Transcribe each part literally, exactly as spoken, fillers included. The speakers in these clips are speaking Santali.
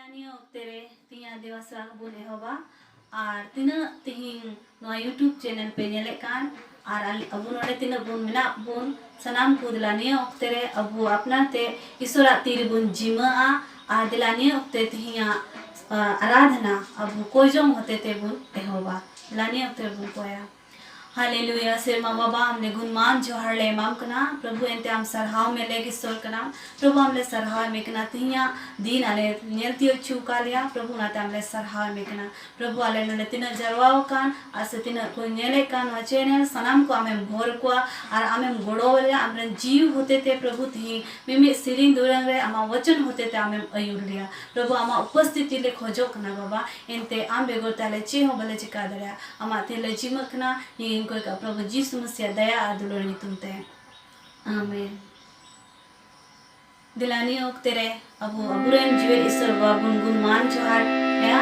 ᱱᱤᱭᱟᱹ ᱚᱠᱛᱮ ᱨᱮ ᱛᱤᱦᱤᱧᱟᱜ ᱫᱮᱣᱟ ᱥᱮᱣᱟ ᱵᱚᱱ ᱮᱦᱚᱵᱟ᱾ ᱟᱨ ᱛᱤᱱᱟᱹᱜ ᱛᱤᱦᱤᱧ ᱱᱚᱣᱟ YouTube channel ᱯᱮ ᱧᱮᱞᱮᱫ ᱠᱟᱱ, ᱟᱨ ᱟᱞ-, ᱟᱵᱚ ᱱᱚᱰᱮ ᱛᱤᱱᱟᱹᱜ ᱵᱚᱱ ᱢᱮᱱᱟᱜ ᱵᱚᱱ, ᱥᱟᱱᱟᱢ ᱠᱚ ᱫᱮᱞᱟ ᱱᱤᱭᱟᱹ ᱚᱠᱛᱮ ᱨᱮ ᱟᱵᱚ ᱟᱯᱱᱟᱨ ᱛᱮ ᱤᱥᱚᱨᱟᱜ ᱛᱤ ᱨᱮᱵᱚᱱ ᱡᱤᱢᱟᱹᱜᱼᱟ᱾ ᱟᱨ ᱫᱮᱞᱟ ᱱᱤᱭᱟᱹ ᱚᱠᱛᱮ ᱛᱤᱦᱤᱧᱟᱜ, ᱟ, ᱟᱨᱟᱫᱷᱱᱟ ᱟᱵᱚ ᱠᱚᱭᱡᱚᱝ ᱦᱚᱛᱮ ᱛᱮᱵᱚᱱ ᱮᱦᱚᱵᱟ᱾ ᱫᱮᱞᱟ ᱱᱤᱭᱟᱹ ᱚᱠᱛᱮ ᱨᱮᱵᱚᱱ ᱠᱚᱭᱟ᱾ ᱦᱟᱞᱮᱞᱩᱭᱟ, ᱥᱮᱨᱢᱟ ᱵᱟᱵᱟ, ᱟᱢ ᱞᱮ ᱜᱩᱱᱢᱟᱱ ᱡᱚᱦᱟᱨ ᱞᱮ ᱮᱢᱟᱢ ᱠᱟᱱᱟ᱾ ᱯᱨᱚᱵᱷᱩ, ᱮᱱᱛᱮ ᱟᱢ ᱥᱟᱨᱦᱟᱣ ᱢᱮ, ᱞᱮᱠ ᱤᱥᱚᱨ ᱠᱟᱱᱟᱢ᱾ ᱯᱨᱚᱵᱷᱩ, ᱟᱢ ᱞᱮ ᱥᱟᱨᱦᱟᱣ ᱮᱢᱮ ᱠᱟᱱᱟ, ᱛᱤᱦᱤᱧᱟᱜ ᱫᱤᱱ ᱟᱞᱮ ᱧᱮᱞ ᱛᱤᱭᱳᱜ ᱦᱚᱪᱚ ᱟᱠᱟᱫ ᱞᱮᱭᱟ᱾ ᱯᱨᱚᱵᱷᱩ, ᱚᱱᱟᱛᱮ ᱟᱢ ᱞᱮ ᱥᱟᱨᱦᱟᱣ ᱮᱢᱮ ᱠᱟᱱᱟ᱾ ᱯᱨᱚᱵᱷᱩ, ᱟᱞᱮ ᱱᱚᱰᱮ ᱛᱤᱱᱟᱹᱜ ᱡᱟᱨᱣᱟ ᱟᱠᱟᱱ ᱟᱨ ᱥᱮ ᱛᱤᱱᱟᱹᱜ ᱠᱚ ᱧᱮᱞᱮᱫ ᱠᱟᱱ ᱱᱚᱣᱟ channel, ᱥᱟᱱᱟᱢ ᱠᱚ ᱟᱢᱮᱢ ᱵᱷᱳᱨ ᱠᱚᱣᱟ ᱟᱨ ᱟᱢᱮᱢ ᱜᱚᱲᱚ ᱟᱞᱮᱭᱟ᱾ ᱟᱢᱨᱮᱱ ᱡᱤᱣᱤ ᱦᱚᱛᱮ ᱛᱮ ᱯᱨᱚᱵᱷᱩ, ᱛᱤᱦᱤᱧ ᱢᱤᱢᱤᱫ ᱥᱮᱨᱮᱧ ᱫᱩᱨᱟᱹᱝ ᱨᱮ ᱟᱢᱟᱜ ᱣᱚᱪᱚᱱ ᱦᱚᱛᱮ ᱛᱮ ᱟᱢᱮᱢ ᱟᱹᱭᱩᱨ ᱞᱮᱭᱟ᱾ ᱯᱨᱚᱵᱷᱩ, ᱟᱢᱟᱜ ᱩᱯᱚᱥᱛᱷᱤᱛᱤ ᱞᱮ ᱠᱷᱚᱡᱚᱜ ᱠᱟᱱᱟ ᱵᱟᱵᱟ, ᱮᱱᱛᱮ ᱟᱢ ᱵᱮᱜᱚᱨ ᱛᱮ ᱟᱞᱮ ᱪᱮᱫ ᱦᱚᱸ ᱵᱟᱞᱮ ᱪᱤᱠᱟ ᱫᱟᱲᱮᱭᱟᱜᱼᱟ᱾ ᱟᱢᱟᱜ ᱛᱤ ᱨᱮᱞᱮ ᱡᱤᱢᱟᱹᱜ ᱠᱟᱱᱟ, ᱱᱤᱭᱟᱹ ᱜᱤᱧ ᱠᱚᱭ ᱠᱟᱜᱼᱟ ᱯᱨᱚᱵᱷᱩ ᱡᱤᱥᱩ ᱢᱟᱥᱤᱭᱟᱜ ᱫᱟᱭᱟ ᱟᱨ ᱫᱩᱞᱟᱹᱲ ᱧᱩᱛᱩᱢ ᱛᱮ, ᱟᱢᱮᱱ᱾ ᱫᱮᱞᱟ ᱱᱤᱭᱟᱹ ᱚᱠᱛᱮ ᱨᱮ ᱟᱵᱚ ᱟᱵᱚᱨᱮᱱ ᱡᱤᱣᱮᱫ ᱤᱥᱚᱨ ᱵᱟᱵᱟ ᱵᱚᱱ ᱜᱩᱱᱢᱟᱱ ᱡᱚᱦᱟᱨ ᱟᱭᱟ᱾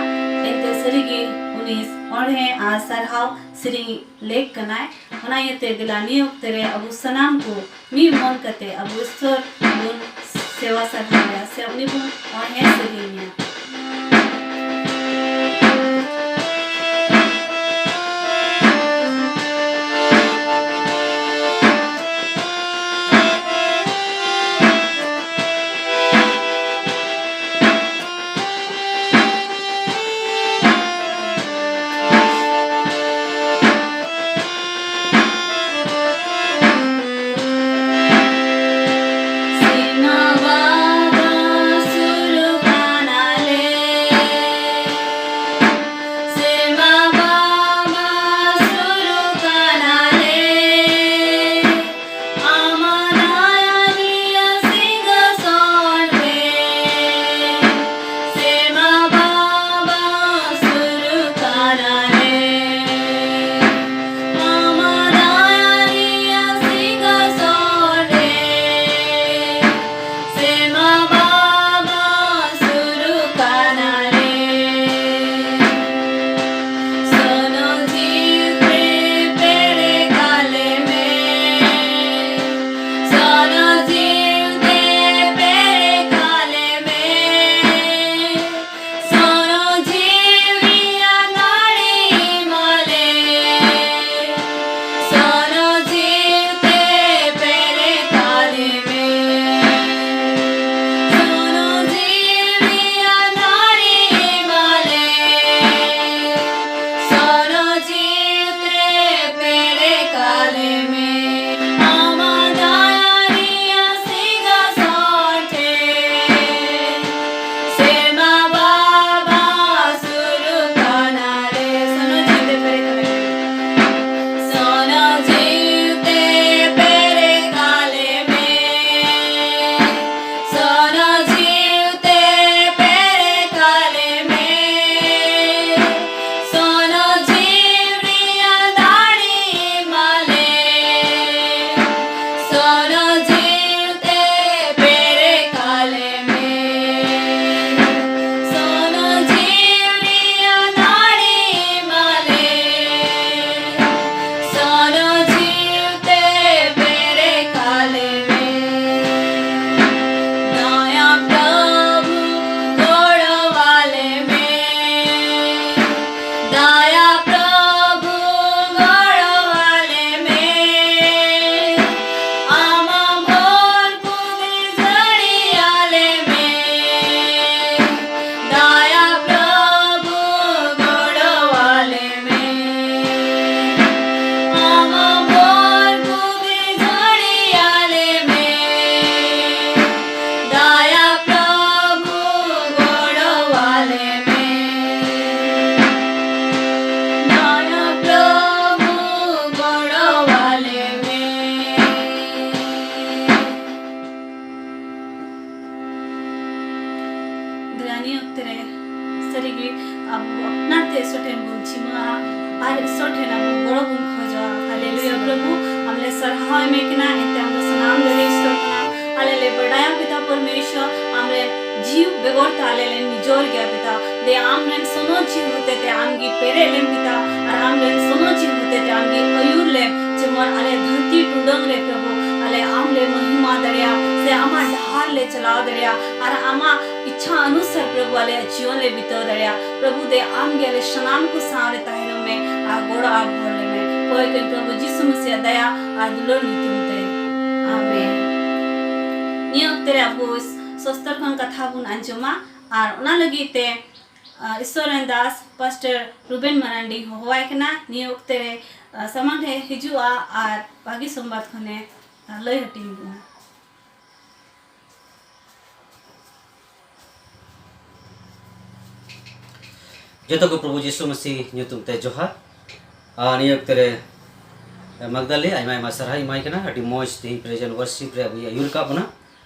ᱮᱱᱛᱮ ᱥᱟᱹᱨᱤᱜᱮ ᱩᱱᱤ ᱚᱬᱦᱮ ᱟᱨ ᱥᱟᱨᱦᱟᱣ ᱥᱮᱨᱮᱧ ᱞᱮᱠ ᱠᱟᱱᱟᱭ᱾ ᱚᱱᱟ ᱤᱭᱟᱹᱛᱮ ᱫᱮᱞᱟ ᱱᱤᱭᱟᱹ ᱚᱠᱛᱮ ᱨᱮ ᱟᱵᱚ ᱥᱟᱱᱟᱢ ᱠᱚ ᱢᱤᱫ ᱢᱚᱱ ᱠᱟᱛᱮ ᱟᱵᱚ ᱤᱥᱚᱨ ᱵᱚᱱ ᱥᱮᱣᱟ ᱥᱟᱨᱦᱟᱣ ᱟᱭᱟ, ᱥᱮ ᱩᱱᱤ ᱵᱚᱱ ᱚᱬᱦᱮ ᱥᱮᱨᱮᱧ ᱟᱭᱟ᱾ ᱱᱤᱭᱟᱹ ᱚᱠᱛᱮ ᱨᱮ ᱥᱟᱹᱨᱤᱜᱮ ᱟᱵᱚ ᱟᱯᱱᱟᱨ ᱛᱮ ᱤᱥᱚᱨ ᱴᱷᱮᱱ ᱵᱚᱱ ᱡᱤᱢᱟᱹᱜᱼᱟ ᱟᱨ ᱤᱥᱚᱨ ᱴᱷᱮᱱ ᱟᱵᱚ ᱜᱚᱲᱚ ᱵᱚᱱ ᱠᱷᱚᱡᱚᱜᱼᱟ᱾ ᱦᱟᱞᱮᱞᱩᱭᱟ᱾ ᱯᱨᱚᱵᱷᱩ, ᱟᱢ ᱞᱮ ᱥᱟᱨᱦᱟᱣ ᱮᱢᱮ ᱠᱟᱱᱟ, ᱮᱱᱛᱮ ᱟᱢ ᱫᱚ ᱥᱟᱱᱟᱢ ᱫᱟᱲᱮ ᱤᱥᱚᱨ ᱠᱟᱱᱟ᱾ ᱟᱞᱮ ᱞᱮ ᱵᱟᱰᱟᱭᱟ ᱯᱤᱛᱟ ᱯᱚᱨᱢᱮᱥᱣᱚᱨ, ᱟᱢ ᱞᱮ ᱡᱤᱣᱤ ᱵᱮᱜᱚᱨ ᱛᱮ ᱟᱞᱮ ᱞᱮ ᱱᱤᱡᱚᱨ ᱜᱮᱭᱟ ᱯᱤᱛᱟ᱾ ᱫᱮ ᱟᱢ ᱨᱮᱱ ᱥᱚᱱᱚᱛ ᱡᱤᱣᱤ ᱦᱚᱛᱮ ᱛᱮ ᱟᱢ ᱜᱮ ᱯᱮᱨᱮᱡ ᱞᱮᱢ ᱯᱤᱛᱟ, ᱟᱨ ᱟᱢ ᱨᱮᱱ ᱥᱚᱱᱚᱛ ᱡᱤᱣᱤ ᱦᱚᱛᱮ ᱛᱮ ᱟᱢ ᱜᱮ ᱟᱹᱭᱩᱨ ᱞᱮᱢ, ᱡᱮᱢᱚᱱ ᱟᱞᱮ ᱫᱷᱟᱹᱨᱛᱤ ᱴᱩᱰᱟᱹᱝ ᱨᱮ ᱯᱨᱚᱵᱷᱩ ᱟᱞᱮ ᱟᱢ ᱞᱮ ᱢᱚᱦᱤᱢᱟ ᱫᱟᱲᱮᱭᱟᱜ ᱥᱮ ᱟᱢᱟᱜ ᱰᱟᱦᱟᱨ ᱞᱮ ᱪᱟᱞᱟᱣ ᱫᱟᱲᱮᱭᱟᱜ ᱟᱨ ᱟᱢᱟᱜ ᱤᱪᱪᱷᱟ ᱚᱱᱩᱥᱟᱨ ᱯᱨᱚᱵᱷᱩ ᱟᱞᱮᱭᱟᱜ ᱡᱤᱭᱚᱱ ᱞᱮ ᱵᱤᱛᱟᱹᱣ ᱫᱟᱲᱮᱭᱟᱜ᱾ ᱯᱨᱚᱵᱷᱩ ᱫᱮ ᱟᱢ ᱜᱮ ᱟᱞᱮ ᱥᱟᱱᱟᱢ ᱠᱚ ᱥᱟᱶ ᱨᱮ ᱛᱟᱦᱮᱱ ᱢᱮ ᱟᱨ ᱜᱚᱲᱚ ᱟᱨ ᱵᱷᱚᱨ ᱞᱮᱢᱮ᱾ ᱠᱚᱭ ᱠᱟᱹᱧ ᱯᱨᱚᱵᱷᱩ ᱡᱤᱥᱩ ᱢᱟᱥᱤᱭᱟᱜ ᱫᱟᱭᱟ ᱟᱨ ᱫᱩᱞᱟᱹᱲ ᱧᱩᱛᱩᱢ ᱛᱮ, ᱟᱢᱮᱱ᱾ ᱱᱤᱭᱟᱹ ᱚᱠᱛᱮ ᱨᱮ ᱟᱵᱚ ᱥᱚᱥᱛᱚᱨ ᱠᱷᱚᱱ ᱠᱟᱛᱷᱟ ᱵᱚᱱ ᱟᱸᱡᱚᱢᱟ ᱟᱨ ᱚᱱᱟ ᱞᱟᱹᱜᱤᱫ ᱛᱮ, ᱟᱨ ᱤᱥᱚᱨ ᱨᱮᱱ ᱫᱟᱥ ᱯᱟᱥᱴᱚᱨ ᱨᱩᱵᱮᱱ ᱢᱟᱨᱟᱱᱰᱤ ᱦᱚᱦᱚᱣᱟᱭ ᱠᱟᱱᱟ᱾ ᱱᱤᱭᱟᱹ ᱚᱠᱛᱮ ᱨᱮ, ᱟᱨ ᱥᱟᱢᱟᱝ ᱨᱮ ᱦᱤᱡᱩᱜᱼᱟ ᱟᱨ ᱵᱷᱟᱹᱜᱤ ᱥᱚᱢᱵᱟᱫ ᱠᱷᱚᱱᱮ, ᱟᱨ ᱞᱟᱹᱭ ᱦᱟᱹᱴᱤᱧ ᱵᱚᱱᱟ᱾ ᱡᱚᱛᱚ ᱠᱚ ᱯᱨᱚᱵᱷᱩ ᱡᱤᱥᱩ ᱢᱟᱥᱤ ᱧᱩᱛᱩᱢ ᱛᱮ ᱡᱚᱦᱟᱨ᱾ ᱟᱨ ᱱᱤᱭᱟᱹ ᱚᱠᱛᱮ ᱨᱮ ᱢᱟᱜᱽᱫᱟᱞᱤ ᱟᱭᱢᱟ ᱟᱭᱢᱟ ᱥᱟᱨᱦᱟᱣ ᱮᱢᱟᱭ ᱠᱟᱱᱟ᱾ ᱟᱹᱰᱤ ᱢᱚᱡᱽ ᱛᱮᱦᱮᱧ ᱯᱨᱮᱡᱮᱱᱴ ᱣᱟᱨᱥᱤᱯ ᱨᱮ ᱟᱵᱚᱭ ᱟᱹᱭᱩᱨ ᱠᱟᱜ ᱵᱚᱱᱟ᱾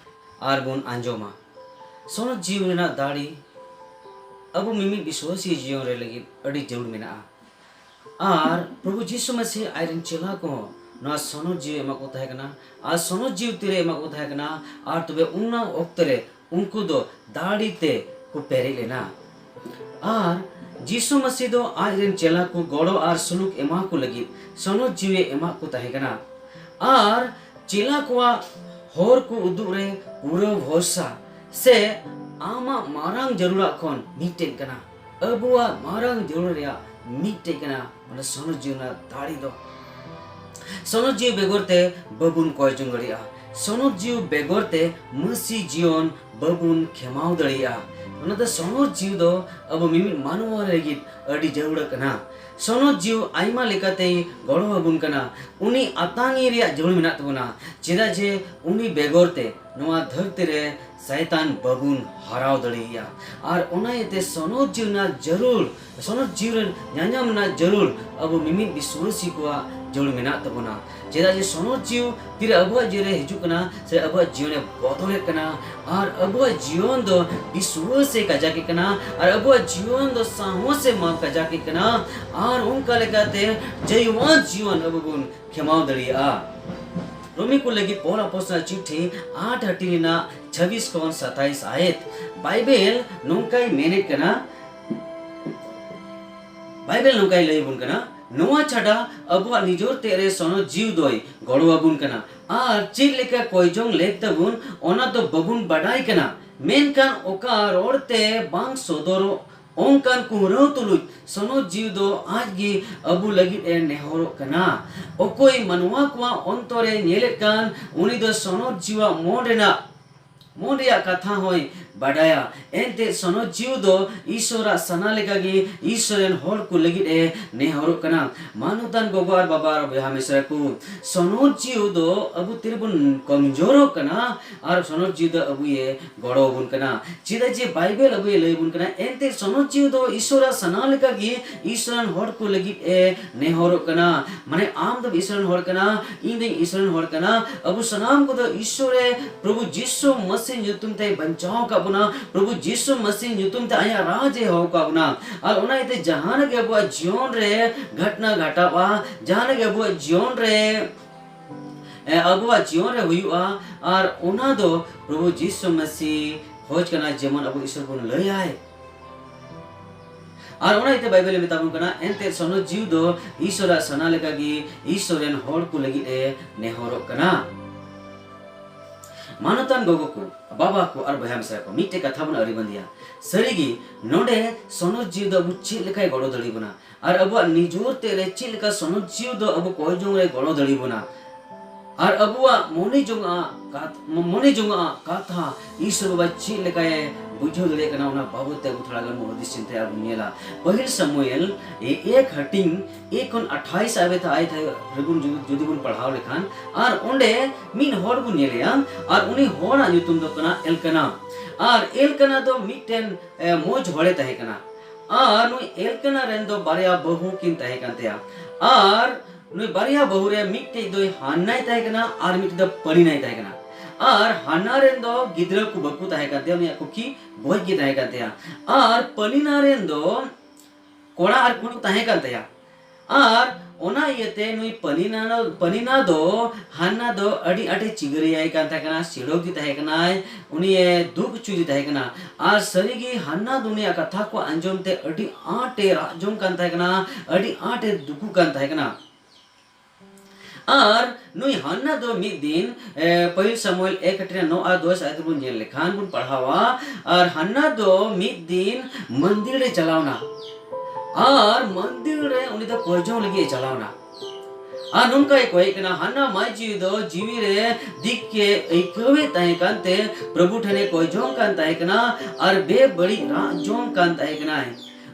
ᱟᱨ ᱵᱚᱱ ᱟᱸᱡᱚᱢᱟ ᱥᱚᱱᱚᱛ ᱡᱤᱣᱤ ᱨᱮᱱᱟᱜ ᱫᱟᱲᱮ ᱟᱵᱚ ᱢᱤᱢᱤᱫ ᱵᱤᱥᱣᱟᱥᱤ ᱡᱤᱭᱚᱱ ᱨᱮ ᱞᱟᱹᱜᱤᱫ ᱟᱹᱰᱤ ᱡᱟᱹᱨᱩᱲ ᱢᱮᱱᱟᱜᱼᱟ᱾ ᱟᱨ ᱯᱨᱚᱵᱷᱩ ᱡᱤᱥᱩ ᱢᱟᱥᱤ ᱟᱡ ᱨᱮᱱ ᱪᱮᱞᱟ ᱠᱚᱦᱚᱸ ᱱᱚᱣᱟ ᱥᱚᱱᱚᱛ ᱡᱤᱣᱤ ᱮᱢᱟ ᱠᱚ ᱛᱟᱦᱮᱸ ᱠᱟᱱᱟ᱾ ᱟᱨ ᱥᱚᱱᱚᱛ ᱡᱤᱣᱤ ᱛᱤᱨᱮ ᱮᱢᱟ ᱠᱚ ᱛᱟᱦᱮᱸ ᱠᱟᱱᱟ, ᱟᱨ ᱛᱚᱵᱮ ᱚᱱᱟ ᱚᱠᱛᱮ ᱨᱮ ᱩᱱᱠᱩ ᱫᱚ ᱫᱟᱲᱮ ᱛᱮ ᱠᱚ ᱯᱮᱨᱮᱡ ᱞᱮᱱᱟ᱾ ᱟᱨ ᱡᱤᱥᱩ ᱢᱟᱥᱤ ᱫᱚ ᱟᱡ ᱨᱮᱱ ᱪᱮᱞᱟ ᱠᱚ ᱜᱚᱲᱚ ᱟᱨ ᱥᱩᱞᱩᱠ ᱮᱢᱟ ᱠᱚ ᱞᱟᱹᱜᱤᱫ ᱥᱚᱱᱚᱛ ᱡᱤᱣᱤ ᱮᱢᱟ ᱠᱚ ᱛᱟᱦᱮᱸ ᱠᱟᱱᱟ᱾ ᱟᱨ ᱪᱮᱞᱟ ᱠᱚᱣᱟᱜ ᱦᱚᱨ ᱠᱚ ᱩᱫᱩᱜ ᱨᱮ ᱯᱩᱨᱟᱹ ᱵᱷᱚᱨᱥᱟ ᱥᱮ ᱟᱢᱟᱜ ᱢᱟᱨᱟᱝ ᱡᱟᱹᱨᱩᱲᱟᱜ ᱠᱷᱚᱱ ᱢᱤᱫᱴᱮᱱ ᱠᱟᱱᱟ᱾ ᱟᱵᱚᱣᱟᱜ ᱢᱟᱨᱟᱝ ᱡᱟᱹᱨᱩᱲ ᱨᱮᱭᱟᱜ ᱢᱤᱫᱴᱮᱱ ᱠᱟᱱᱟ, ᱚᱱᱟ ᱥᱚᱱᱚᱛ ᱡᱤᱣᱤ ᱨᱮᱱᱟᱜ ᱫᱟᱲᱮ ᱫᱚ᱾ ᱥᱚᱱᱚᱛ ᱡᱤᱣᱤ ᱵᱮᱜᱚᱨ ᱛᱮ ᱵᱟᱵᱚᱱ ᱠᱚᱭ ᱡᱚᱝ ᱫᱟᱲᱮᱭᱟᱜᱼᱟ᱾ ᱥᱚᱱᱚᱛ ᱡᱤᱣᱤ ᱵᱮᱜᱚᱨ ᱛᱮ ᱢᱟᱹᱥᱤ ᱡᱤᱭᱚᱱ ᱵᱟᱵᱚᱱ ᱠᱷᱮᱢᱟᱣ ᱫᱟᱲᱮᱭᱟᱜᱼᱟ᱾ ᱚᱱᱟᱛᱮ ᱥᱚᱱᱚᱛ ᱡᱤᱣᱤ ᱫᱚ ᱟᱵᱚ ᱢᱤᱢᱤᱫ ᱢᱟᱱᱣᱟ ᱞᱟᱹᱜᱤᱫ ᱟᱹᱰᱤ ᱡᱟᱹᱨᱩᱲ ᱠᱟᱱᱟ᱾ ᱥᱚᱱᱚᱛ ᱡᱤᱣᱤ ᱟᱭᱢᱟ ᱞᱮᱠᱟᱛᱮᱭ ᱜᱚᱲᱚ ᱟᱵᱚᱱ ᱠᱟᱱᱟ᱾ ᱩᱱᱤ ᱟᱛᱟᱝ ᱮ ᱨᱮᱭᱟᱜ ᱡᱟᱹᱨᱩᱲ ᱢᱮᱱᱟᱜ ᱛᱟᱵᱚᱱᱟ, ᱪᱮᱫᱟᱜ ᱡᱮ ᱩᱱᱤ ᱵᱮᱜᱚᱨ ᱛᱮ ᱱᱚᱣᱟ ᱫᱷᱟᱹᱨᱛᱤ ᱨᱮ ᱥᱟᱭᱛᱟᱱ ᱵᱟᱵᱚᱱ ᱦᱟᱨᱟᱣ ᱫᱟᱲᱮᱭᱟᱭᱟ᱾ ᱟᱨ ᱚᱱᱟ ᱤᱭᱟᱹᱛᱮ ᱥᱚᱱᱚᱛ ᱡᱤᱣᱤ ᱨᱮᱱᱟᱜ ᱡᱟᱹᱨᱩᱲ, ᱥᱚᱱᱚᱛ ᱡᱤᱣᱤ ᱨᱮ ᱧᱟᱧᱟᱢ ᱨᱮᱱᱟᱜ ᱡᱟᱹᱨᱩᱲ ᱟᱵᱚ ᱢᱤᱢᱤᱫ ᱵᱤᱥᱣᱟᱹᱥᱤ ᱠᱚᱣᱟᱜ ᱡᱟᱹᱨᱩᱲ ᱢᱮᱱᱟᱜ ᱛᱟᱵᱚᱱᱟ᱾ ᱪᱮᱫᱟᱜ ᱡᱮ ᱥᱚᱱᱚᱛ ᱡᱤᱣᱤ ᱛᱤᱨᱮ ᱟᱵᱚᱣᱟᱜ ᱡᱤᱭᱚᱱ ᱨᱮ ᱦᱤᱡᱩᱜ ᱠᱟᱱᱟ, ᱥᱮ ᱟᱵᱚᱣᱟᱜ ᱡᱤᱭᱚᱱ ᱮ ᱵᱚᱫᱚᱞᱮᱫ ᱠᱟᱱᱟ, ᱟᱨ ᱟᱵᱚᱣᱟᱜ ᱡᱤᱭᱚᱱ ᱫᱚ ᱵᱤᱥᱣᱟᱹᱥ ᱮ ᱠᱟᱡᱟᱠᱮᱫ ᱠᱟᱱᱟ, ᱟᱨ ᱟᱵᱚᱣᱟᱜ ᱡᱤᱭᱚᱱ ᱫᱚ ᱥᱟᱦᱚᱥ ᱮ ᱢᱟ ᱠᱟᱡᱟᱠᱮᱫ ᱠᱟᱱᱟ, ᱟᱨ ᱚᱱᱠᱟ ᱞᱮᱠᱟᱛᱮ ᱡᱟᱹᱭᱣᱟᱱ ᱡᱤᱭᱚᱱ ᱟᱵᱚ ᱵᱚᱱ ᱠᱷᱮᱢᱟᱣ ᱫᱟᱲᱮᱭᱟᱜᱼᱟ᱾ ᱨᱳᱢᱤ ᱠᱚ ᱞᱟᱹᱜᱤᱫ ᱯᱚᱞ ᱟᱯᱚᱥᱛᱚᱞ ᱪᱤᱴᱷᱤ ᱟᱴ ᱦᱟᱹᱴᱤᱧ ᱨᱮᱱᱟᱜ ᱪᱷᱟᱵᱵᱤᱥ ᱠᱷᱚᱱ ᱥᱟᱛᱟᱭᱤᱥ ᱟᱭᱮᱛ, ᱵᱟᱭᱵᱮᱞ ᱱᱚᱝᱠᱟᱭ ᱢᱮᱱᱮᱫ ᱠᱟᱱᱟ, ᱵᱟᱭᱵᱮᱞ ᱱᱚᱝᱠᱟᱭ ᱞᱟᱹᱭ ᱟᱵᱚᱱ ᱠᱟᱱᱟ, ᱱᱚᱣᱟ ᱪᱷᱟᱰᱟ ᱟᱵᱚᱣᱟᱜ ᱱᱤᱡᱚᱨ ᱛᱮᱫ ᱨᱮ ᱥᱚᱱᱚᱛ ᱡᱤᱣᱤ ᱫᱚᱭ ᱜᱚᱲᱚ ᱟᱵᱚᱱ ᱠᱟᱱᱟ, ᱟᱨ ᱪᱮᱫ ᱞᱮᱠᱟ ᱠᱚᱭᱡᱚᱝ ᱞᱮᱠ ᱛᱟᱵᱚᱱ ᱚᱱᱟ ᱫᱚ ᱵᱟᱵᱚᱱ ᱵᱟᱰᱟᱭ ᱠᱟᱱᱟ, ᱢᱮᱱᱠᱷᱟᱱ ᱚᱠᱟ ᱨᱚᱲ ᱛᱮ ᱵᱟᱝ ᱥᱚᱫᱚᱨᱚᱜ ᱚᱱᱠᱟᱱ ᱠᱩᱢᱨᱟᱹᱣ ᱛᱩᱞᱩᱡ ᱥᱚᱱᱚᱛ ᱡᱤᱣᱤ ᱫᱚ ᱟᱡ ᱜᱮ ᱟᱵᱚ ᱞᱟᱹᱜᱤᱫ ᱮ ᱱᱮᱦᱚᱨᱚᱜ ᱠᱟᱱᱟ᱾ ᱚᱠᱚᱭ ᱢᱟᱱᱣᱟ ᱠᱚᱣᱟᱜ ᱚᱱᱛᱚᱨ ᱮ ᱧᱮᱞᱮᱫ ᱠᱟᱱ, ᱩᱱᱤ ᱫᱚ ᱥᱚᱱᱚᱛ ᱡᱤᱣᱤᱭᱟᱜ ᱢᱚᱱ ᱨᱮᱱᱟᱜ, ᱢᱚᱱ ᱨᱮᱭᱟᱜ ᱠᱟᱛᱷᱟ ᱦᱚᱸᱭ ᱵᱟᱰᱟᱭᱟ᱾ ᱮᱱᱛᱮ ᱥᱚᱱᱚᱛ ᱡᱤᱣᱤ ᱫᱚ ᱤᱥᱚᱨᱟᱜ ᱥᱟᱱᱟ ᱞᱮᱠᱟᱜᱮ ᱤᱥᱚᱨ ᱨᱮᱱ ᱦᱚᱲ ᱠᱚ ᱞᱟᱹᱜᱤᱫ ᱮ ᱱᱮᱦᱚᱨᱚᱜ ᱠᱟᱱᱟ᱾ ᱢᱟᱱᱚᱛᱟᱱ ᱜᱚᱜᱚ ᱟᱨ ᱵᱟᱵᱟ ᱟᱨ ᱵᱚᱭᱦᱟ ᱢᱤᱥᱨᱟ ᱠᱚ, ᱥᱚᱱᱚᱛ ᱡᱤᱣᱤ ᱫᱚ ᱟᱵᱚ ᱛᱤᱨᱮᱵᱚᱱ ᱠᱚᱢᱡᱳᱨᱚᱜ ᱠᱟᱱᱟ, ᱟᱨ ᱥᱚᱱᱚᱛ ᱡᱤᱣᱤ ᱫᱚ ᱟᱵᱚᱭᱮ ᱜᱚᱲᱚ ᱟᱵᱚᱱ ᱠᱟᱱᱟ᱾ ᱪᱮᱫᱟᱜ ᱡᱮ ᱵᱟᱭᱵᱮᱞ ᱟᱵᱚᱭᱮ ᱞᱟᱹᱭ ᱟᱵᱚᱱ ᱠᱟᱱᱟ, ᱮᱱᱛᱮ ᱥᱚᱱᱚᱛ ᱡᱤᱣᱤ ᱫᱚ ᱤᱥᱚᱨᱟᱜ ᱥᱟᱱᱟ ᱞᱮᱠᱟᱜᱮ ᱤᱥᱚᱨ ᱨᱮᱱ ᱦᱚᱲ ᱠᱚ ᱞᱟᱹᱜᱤᱫ ᱮ ᱱᱮᱦᱚᱨᱚᱜ ᱠᱟᱱᱟ᱾ ᱢᱟᱱᱮ, ᱟᱢ ᱫᱚ ᱤᱥᱚᱨ ᱨᱮᱱ ᱦᱚᱲ ᱠᱟᱱᱟ, ᱤᱧ ᱫᱚᱧ ᱤᱥᱚᱨ ᱨᱮᱱ ᱦᱚᱲ ᱠᱟᱱᱟ᱾ ᱟᱵᱚ ᱥᱟᱱᱟᱢ ᱠᱚᱫᱚ ᱤᱥᱚᱨ ᱮ, ᱯᱨᱚᱵᱷᱩ ᱡᱤᱥᱩ ᱢᱟᱥᱤ ᱧᱩᱛᱩᱢ ᱛᱮᱭ ᱵᱟᱧᱪᱟᱣ ᱟᱠᱟᱫ ᱵᱚᱱᱟ, ᱯᱨᱚᱵᱷᱩ ᱡᱤᱥᱩ ᱢᱟᱥᱤ ᱧᱩᱛᱩᱢ ᱛᱮ ᱟᱭᱟᱜ ᱨᱟᱡᱽ ᱮ ᱦᱚᱦᱚ ᱟᱠᱟᱫ ᱵᱚᱱᱟ᱾ ᱟᱨ ᱚᱱᱟ ᱤᱭᱟᱹᱛᱮ ᱡᱟᱦᱟᱱᱟᱜ ᱜᱮ ᱟᱵᱚᱣᱟᱜ ᱡᱤᱭᱚᱱ ᱨᱮ ᱜᱷᱚᱴᱱᱟ ᱜᱷᱟᱴᱟᱜᱼᱟ, ᱡᱟᱦᱟᱱᱟᱜ ᱜᱮ ᱟᱵᱚᱣᱟᱜ ᱡᱤᱭᱚᱱ ᱨᱮ, ᱮ, ᱟᱵᱚᱣᱟᱜ ᱡᱤᱭᱚᱱ ᱨᱮ ᱦᱩᱭᱩᱜᱼᱟ, ᱟᱨ ᱚᱱᱟ ᱫᱚ ᱯᱨᱚᱵᱷᱩ ᱡᱤᱥᱩ ᱢᱟᱥᱤ ᱠᱷᱚᱡᱽ ᱠᱟᱱᱟ, ᱡᱮᱢᱚᱱ ᱟᱵᱚ ᱤᱥᱚᱨ ᱵᱚᱱ ᱞᱟᱹᱭᱟᱭ᱾ ᱟᱨ ᱚᱱᱟ ᱤᱭᱟᱹᱛᱮ ᱵᱟᱭᱵᱮᱞ ᱮ ᱢᱮᱛᱟ ᱵᱚᱱ ᱠᱟᱱᱟ, ᱮᱱᱛᱮ ᱥᱚᱱᱚᱛ ᱡᱤᱣᱤ ᱫᱚ ᱤᱥᱚᱨᱟᱜ ᱥᱟᱱᱟ ᱞᱮᱠᱟᱜᱮ ᱤᱥᱚᱨ ᱨᱮᱱ ᱦᱚᱲ ᱠᱚ ᱞᱟᱹᱜᱤᱫ ᱮ ᱱᱮᱦᱚᱨᱚᱜ ᱠᱟᱱᱟ᱾ ᱢᱟᱱᱚᱛᱟᱱ ᱜᱚᱜᱚ ᱠᱚ, ᱵᱟᱵᱟ ᱠᱚ ᱟᱨ ᱵᱚᱭᱦᱟ ᱢᱤᱥᱨᱟ ᱠᱚ, ᱢᱤᱫᱴᱮᱡ ᱠᱟᱛᱷᱟ ᱵᱚᱱ ᱟᱹᱨᱤᱵᱟᱸᱫᱤᱭᱟ᱾ ᱥᱟᱹᱨᱤᱜᱮ, ᱱᱚᱰᱮ ᱥᱚᱱᱚᱛ ᱡᱤᱣᱤ ᱫᱚ ᱟᱵᱚ ᱪᱮᱫ ᱞᱮᱠᱟᱭ ᱜᱚᱲᱚ ᱫᱟᱲᱮ ᱵᱚᱱᱟ? ᱟᱨ ᱟᱵᱚᱣᱟᱜ ᱱᱤᱡᱚᱨ ᱛᱮᱫ ᱨᱮ ᱪᱮᱫ ᱞᱮᱠᱟ ᱥᱚᱱᱚᱛ ᱡᱤᱣᱤ ᱫᱚ ᱟᱵᱚ ᱠᱚᱭ ᱡᱚᱝ ᱨᱮ ᱜᱚᱲᱚ ᱫᱟᱲᱮ ᱵᱚᱱᱟ? ᱟᱨ ᱟᱵᱚᱣᱟᱜ ᱢᱚᱱᱮ ᱡᱚᱝᱟᱜ ᱠᱟᱛ-, ᱢᱚᱱᱮ ᱡᱚᱝᱟᱜ ᱠᱟᱛᱷᱟ ᱤᱥᱚᱨ ᱵᱟᱵᱟ ᱪᱮᱫ ᱞᱮᱠᱟᱭ ᱵᱩᱡᱷᱟᱹᱣ ᱫᱟᱲᱮᱭᱟᱜ ᱠᱟᱱᱟ, ᱚᱱᱟ ᱵᱟᱵᱚᱫ ᱛᱮ ᱟᱵᱚ ᱛᱷᱚᱲᱟ ᱜᱟᱱ ᱵᱚᱱ ᱦᱩᱫᱤᱥ ᱪᱤᱱᱛᱟᱹᱭᱟ ᱟᱨ ᱵᱚᱱ ᱧᱮᱞᱟ᱾ ᱯᱟᱹᱦᱤᱞ ᱥᱟᱢᱩᱭᱮᱞ ᱮ-, ᱮᱠ ᱦᱟᱹᱴᱤᱧ ᱮᱠ ᱠᱷᱚᱱ ᱟᱴᱷᱟᱭᱤᱥ ᱟᱵᱮ ᱛᱮ ᱟᱭ ᱛᱷᱟᱭ ᱨᱮᱵᱚᱱ ᱡᱩᱫᱤ, ᱡᱩᱫᱤ ᱵᱚᱱ ᱯᱟᱲᱦᱟᱣ ᱞᱮᱠᱷᱟᱱ, ᱟᱨ ᱚᱸᱰᱮ ᱢᱤᱫ ᱦᱚᱲ ᱵᱚᱱ ᱧᱮᱞᱮᱭᱟ, ᱟᱨ ᱩᱱᱤ ᱦᱚᱲᱟᱜ ᱧᱩᱛᱩᱢ ᱫᱚ ᱠᱟᱱᱟ ᱮᱞᱠᱟᱱᱟ᱾ ᱟᱨ ᱮᱞᱠᱟᱱᱟ ᱫᱚ ᱢᱤᱫᱴᱮᱱ, ᱮ, ᱢᱚᱡᱽ ᱦᱚᱲᱮ ᱛᱟᱦᱮᱸ ᱠᱟᱱᱟ᱾ ᱟᱨ ᱱᱩᱭ ᱮᱞᱠᱟᱱᱟ ᱨᱮᱱ ᱫᱚ ᱵᱟᱨᱭᱟ ᱵᱟᱹᱦᱩ ᱠᱤᱱ ᱛᱟᱦᱮᱸ ᱠᱟᱱ ᱛᱟᱭᱟ᱾ ᱟᱨ ᱱᱩᱭ ᱵᱟᱨᱭᱟ ᱵᱟᱹᱦᱩ ᱨᱮ ᱢᱤᱫᱴᱮᱡ ᱫᱚᱭ ᱦᱟᱱᱱᱟᱭ ᱛᱟᱦᱮᱸ ᱠᱟᱱᱟ ᱟᱨ ᱢᱤᱫᱴᱮᱡ ᱫᱚ ᱯᱟᱹᱱᱤᱱᱟᱭ ᱛᱟᱦᱮᱸ ᱠᱟᱱᱟ᱾ ᱟᱨ ᱦᱟᱱᱱᱟ ᱨᱮᱱ ᱫᱚ ᱜᱤᱫᱽᱨᱟᱹ ᱠᱚ ᱵᱟᱠᱚ ᱛᱟᱦᱮᱸ ᱠᱟᱱ ᱛᱟᱭᱟ, ᱩᱱᱤᱭᱟᱜ ᱠᱩᱠᱷᱤ ᱜᱚᱡ ᱜᱮ ᱛᱟᱦᱮᱸ ᱠᱟᱱ ᱛᱟᱭᱟ᱾ ᱟᱨ ᱯᱟᱹᱱᱤᱱᱟ ᱨᱮᱱ ᱫᱚ ᱠᱚᱲᱟ ᱟᱨ ᱠᱩᱲᱤ ᱠᱚ ᱛᱟᱦᱮᱸ ᱠᱟᱱ ᱛᱟᱭᱟ᱾ ᱟᱨ ᱚᱱᱟ ᱤᱭᱟᱹᱛᱮ ᱱᱩᱭ ᱯᱟᱹᱱᱤᱱᱟ, ᱯᱟᱹᱱᱤᱱᱟ ᱫᱚ ᱦᱟᱱᱱᱟ ᱫᱚ ᱟᱹᱰᱤ ᱟᱸᱴᱮ ᱪᱤᱜᱟᱹᱨᱤᱭᱟᱭ ᱠᱟᱱ ᱛᱟᱦᱮᱸ ᱠᱟᱱᱟ, ᱥᱮᱲᱚ ᱜᱮ ᱛᱟᱦᱮᱸ ᱠᱟᱱᱟᱭ, ᱩᱱᱤᱭᱮ ᱫᱩᱠ ᱦᱚᱪᱚᱭᱮ ᱛᱟᱦᱮᱸ ᱠᱟᱱᱟ᱾ ᱟᱨ ᱥᱟᱹᱨᱤᱜᱮ ᱦᱟᱱᱱᱟ ᱫᱚ ᱩᱱᱤᱭᱟᱜ ᱠᱟᱛᱷᱟ ᱠᱚ ᱟᱸᱡᱚᱢ ᱛᱮ ᱟᱹᱰᱤ ᱟᱸᱴᱮ ᱨᱟᱜ ᱡᱚᱝ ᱠᱟᱱ ᱛᱟᱦᱮᱸ ᱠᱟᱱᱟ, ᱟᱹᱰᱤ ᱟᱸᱴᱮ ᱫᱩᱠᱩᱜ ᱠᱟᱱ ᱛᱟᱦᱮᱸ ᱠᱟᱱᱟ᱾ ᱟᱨ ᱱᱩᱭ ᱦᱟᱱᱱᱟ ᱫᱚ ᱢᱤᱫ ᱫᱤᱱ, ᱮ, ᱯᱟᱹᱦᱤᱞ ᱥᱟᱢᱩᱭᱮᱞ ᱮᱠ ᱦᱟᱹᱴᱤᱧ ᱨᱮ ᱱᱚ ᱟᱨ ᱫᱚᱥ ᱟᱭᱟᱛ ᱵᱚᱱ ᱧᱮᱞ ᱞᱮᱠᱷᱟᱱ ᱵᱚᱱ ᱯᱟᱲᱦᱟᱣᱟ, ᱟᱨ ᱦᱟᱱᱱᱟ ᱫᱚ ᱢᱤᱫ ᱫᱤᱱ ᱢᱚᱱᱫᱤᱨ ᱨᱮ ᱪᱟᱞᱟᱣᱱᱟ᱾ ᱟᱨ ᱢᱚᱱᱫᱤᱨ ᱨᱮ ᱩᱱᱤ ᱫᱚ ᱠᱚᱭ ᱡᱚᱝ ᱞᱟᱹᱜᱤᱫ ᱮ ᱪᱟᱞᱟᱣᱱᱟ᱾ ᱟᱨ ᱱᱚᱝᱠᱟᱭ ᱠᱚᱭᱮᱜ ᱠᱟᱱᱟ, ᱦᱟᱱᱱᱟ ᱢᱟᱹᱭ ᱡᱤᱣᱤ ᱫᱚ ᱡᱤᱣᱤ ᱨᱮ ᱫᱤᱠ ᱮ ᱟᱹᱭᱠᱟᱹᱣᱮᱫ ᱛᱟᱦᱮᱸ ᱠᱟᱱᱛᱮ ᱯᱨᱚᱵᱷᱩ ᱴᱷᱮᱱᱮ ᱠᱚᱭ ᱡᱚᱝ ᱠᱟᱱ ᱛᱟᱦᱮᱸ ᱠᱟᱱᱟ ᱟᱨ ᱵᱮᱵᱟᱹᱲᱤᱡ ᱨᱟᱜ ᱡᱚᱝ ᱠᱟᱱ ᱛᱟᱦᱮᱸ ᱠᱟᱱᱟᱭ᱾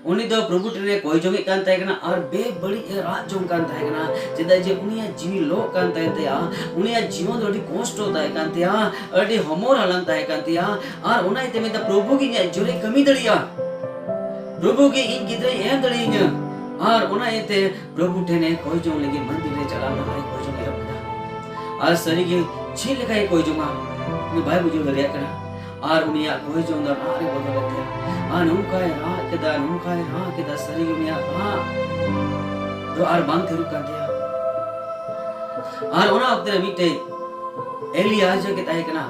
ᱩᱱᱤ ᱫᱚ ᱯᱨᱚᱵᱷᱩ ᱴᱷᱮᱱᱮ ᱠᱚᱭ ᱡᱚᱝᱮᱫ ᱠᱟᱱ ᱛᱟᱦᱮᱸ ᱠᱟᱱᱟ ᱟᱨ ᱵᱮᱵᱟᱹᱲᱤᱡ ᱮ ᱨᱟᱜ ᱡᱚᱝ ᱠᱟᱱ ᱛᱟᱦᱮᱸ ᱠᱟᱱᱟ, ᱪᱮᱫᱟᱜ ᱡᱮ ᱩᱱᱤᱭᱟᱜ ᱡᱤᱣᱤ ᱞᱚᱜ ᱠᱟᱱ ᱛᱟᱦᱮᱸ ᱛᱟᱭᱟ, ᱩᱱᱤᱭᱟᱜ ᱡᱤᱭᱚᱱ ᱫᱚ ᱟᱹᱰᱤ ᱠᱚᱥᱴᱚ ᱛᱟᱦᱮᱸ ᱠᱟᱱ ᱛᱟᱭᱟ, ᱟᱹᱰᱤ ᱦᱚᱢᱚᱨ ᱦᱟᱞᱟᱝ ᱛᱟᱦᱮᱸ ᱠᱟᱱ ᱛᱟᱭᱟ᱾ ᱟᱨ ᱚᱱᱟ ᱤᱭᱟᱹᱛᱮ ᱢᱮᱱᱫᱟ, ᱯᱨᱚᱵᱷᱩ ᱜᱮ ᱤᱧᱟᱜ ᱡᱳᱨᱮ ᱠᱟᱹᱢᱤ ᱫᱟᱲᱮᱭᱟᱜᱼᱟ, ᱯᱨᱚᱵᱷᱩ ᱜᱮ ᱤᱧ ᱜᱤᱫᱽᱨᱟᱹᱭ ᱮᱢ ᱫᱟᱲᱮᱭᱟᱹᱧᱟ᱾ ᱟᱨ ᱚᱱᱟ ᱤᱭᱟᱹᱛᱮ ᱯᱨᱚᱵᱷᱩ ᱴᱷᱮᱱᱮ ᱠᱚᱭ ᱡᱚᱝ ᱞᱟᱹᱜᱤᱫ ᱢᱚᱱᱫᱤᱨ ᱨᱮ ᱪᱟᱞᱟᱣ ᱮᱱᱟ ᱟᱨ ᱠᱚᱭ ᱡᱚᱝ ᱮᱦᱚᱵ ᱠᱮᱫᱟ᱾ ᱟᱨ ᱥᱟᱹᱨᱤᱜᱮ ᱪᱮᱫ ᱞᱮᱠᱟᱭ ᱠᱚᱭ ᱡᱚᱝᱟ, ᱩᱱᱤ ᱵᱟᱭ ᱵᱩᱡᱷᱟᱹᱣ ᱫᱟᱲᱮᱭᱟᱜ ᱠᱟᱱᱟ᱾ ᱟᱨ ᱩᱱᱤᱭᱟᱜ ᱠᱚᱭ ᱡᱚᱝ ᱫᱚ ᱨᱟᱜ ᱨᱮ ᱵᱚᱫᱚᱞᱮᱱ ᱛᱟᱭᱟ᱾ ᱟᱨ ᱱᱚᱝᱠᱟᱭ ᱨᱟᱜ ᱠᱮᱫᱟ, ᱱᱚᱝᱠᱟᱭ ᱨᱟᱜ ᱠᱮᱫᱟ, ᱥᱟᱹᱨᱤᱜᱮ ᱩᱱᱤᱭᱟᱜ ᱨᱟᱜ ᱫᱚ ᱟᱨ ᱵᱟᱝ ᱛᱷᱤᱨᱚᱜ ᱠᱟᱱ ᱛᱟᱭᱟ᱾ ᱟᱨ ᱚᱱᱟ ᱚᱠᱛᱮ ᱨᱮ ᱢᱤᱫᱴᱮᱡ ᱮᱞᱤ ᱭᱟᱡᱚᱠ ᱮ ᱛᱟᱦᱮᱸ ᱠᱟᱱᱟ᱾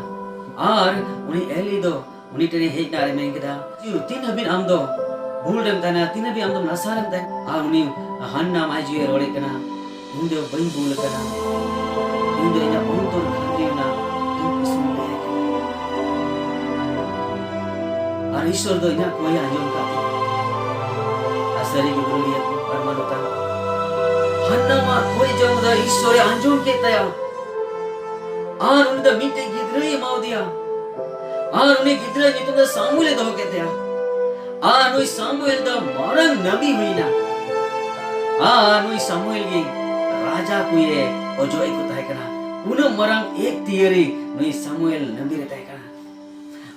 ᱟᱨ ᱩᱱᱤ ᱮᱞᱤ ᱫᱚ ᱩᱱᱤ ᱴᱷᱮᱱᱮ ᱦᱮᱡ ᱮᱱᱟ ᱟᱨ ᱢᱮᱱ ᱠᱮᱫᱟ, "ᱛᱤᱱ ᱦᱟᱹᱵᱤᱡ ᱟᱢ ᱫᱚ ᱵᱷᱩᱞ ᱨᱮᱢ ᱛᱟᱦᱮᱱᱟ? ᱛᱤᱱ ᱦᱟᱹᱵᱤᱡ ᱟᱢ ᱫᱚ ᱱᱟᱥᱟ ᱨᱮᱢ ᱛᱟᱦᱮᱱᱟ?" ᱟᱨ ᱩᱱᱤ ᱦᱟᱱᱱᱟ ᱢᱟᱹᱭ ᱡᱤᱣᱤ ᱨᱚᱲᱮᱫ ᱠᱟᱱᱟ, "ᱤᱧ ᱫᱚ ᱵᱟᱹᱧ ᱵᱷᱩᱞ ᱟᱠᱟᱱᱟ, ᱤᱧ ᱫᱚ ᱤᱧᱟᱹᱜ ᱚᱱᱛᱚᱨ ᱠᱷᱟᱹᱛᱤᱨ ᱨᱮᱱᱟᱜ ᱫᱩᱠ ᱤᱥᱤᱱ ᱞᱮ ᱟᱨ ᱤᱥᱚᱨ ᱫᱚ ᱤᱧᱟᱹᱜ ᱠᱚᱭ ᱟᱸᱡᱚᱢ ᱠᱟᱜ ᱛᱤᱧᱟ᱾" ᱟᱨ ᱥᱟᱹᱨᱤ ᱜᱮ ᱵᱩᱨᱩᱭᱟᱠᱚ ᱟᱨ ᱢᱟᱱᱚᱛᱟᱱ ᱦᱟᱱᱱᱟ ᱢᱟ ᱠᱚᱭ ᱡᱚᱝ ᱫᱚ ᱤᱥᱚᱨᱮ ᱟᱸᱡᱚᱢ ᱠᱮᱫ ᱛᱟᱭᱟ᱾ ᱟᱨ ᱩᱱᱤ ᱫᱚ ᱢᱤᱫᱴᱮᱡ ᱜᱤᱫᱽᱨᱟᱹᱭ ᱮᱢᱟᱣᱟᱫᱮᱭᱟ᱾ ᱟᱨ ᱩᱱᱤ ᱜᱤᱫᱽᱨᱟᱹ ᱧᱩᱛᱩᱢ ᱫᱚ ᱥᱟᱢᱩᱭᱮᱞ ᱮ ᱫᱚᱦᱚ ᱠᱮᱫ ᱛᱟᱭᱟ᱾ ᱟᱨ ᱱᱩᱭ ᱥᱟᱢᱩᱭᱮᱞ ᱫᱚ ᱢᱟᱨᱟᱝ ᱱᱟᱵᱤ ᱦᱩᱭᱱᱟ᱾ ᱟᱨ ᱱᱩᱭ ᱥᱟᱢᱩᱭᱮᱞ ᱜᱮ ᱨᱟᱡᱟ ᱠᱚᱭᱮ ᱚᱡᱚᱜ ᱮ ᱠᱚ ᱛᱟᱦᱮᱸ ᱠᱟᱱᱟ᱾ ᱩᱱᱟᱹᱜ ᱢᱟᱨᱟᱝ ᱮᱠᱛᱤᱭᱟᱹᱨᱤ ᱱᱩᱭ ᱥᱟᱢᱩᱭᱮᱞ ᱱᱟᱵᱤ ᱨᱮ ᱛᱟᱦᱮᱸ ᱠᱟᱱᱟ᱾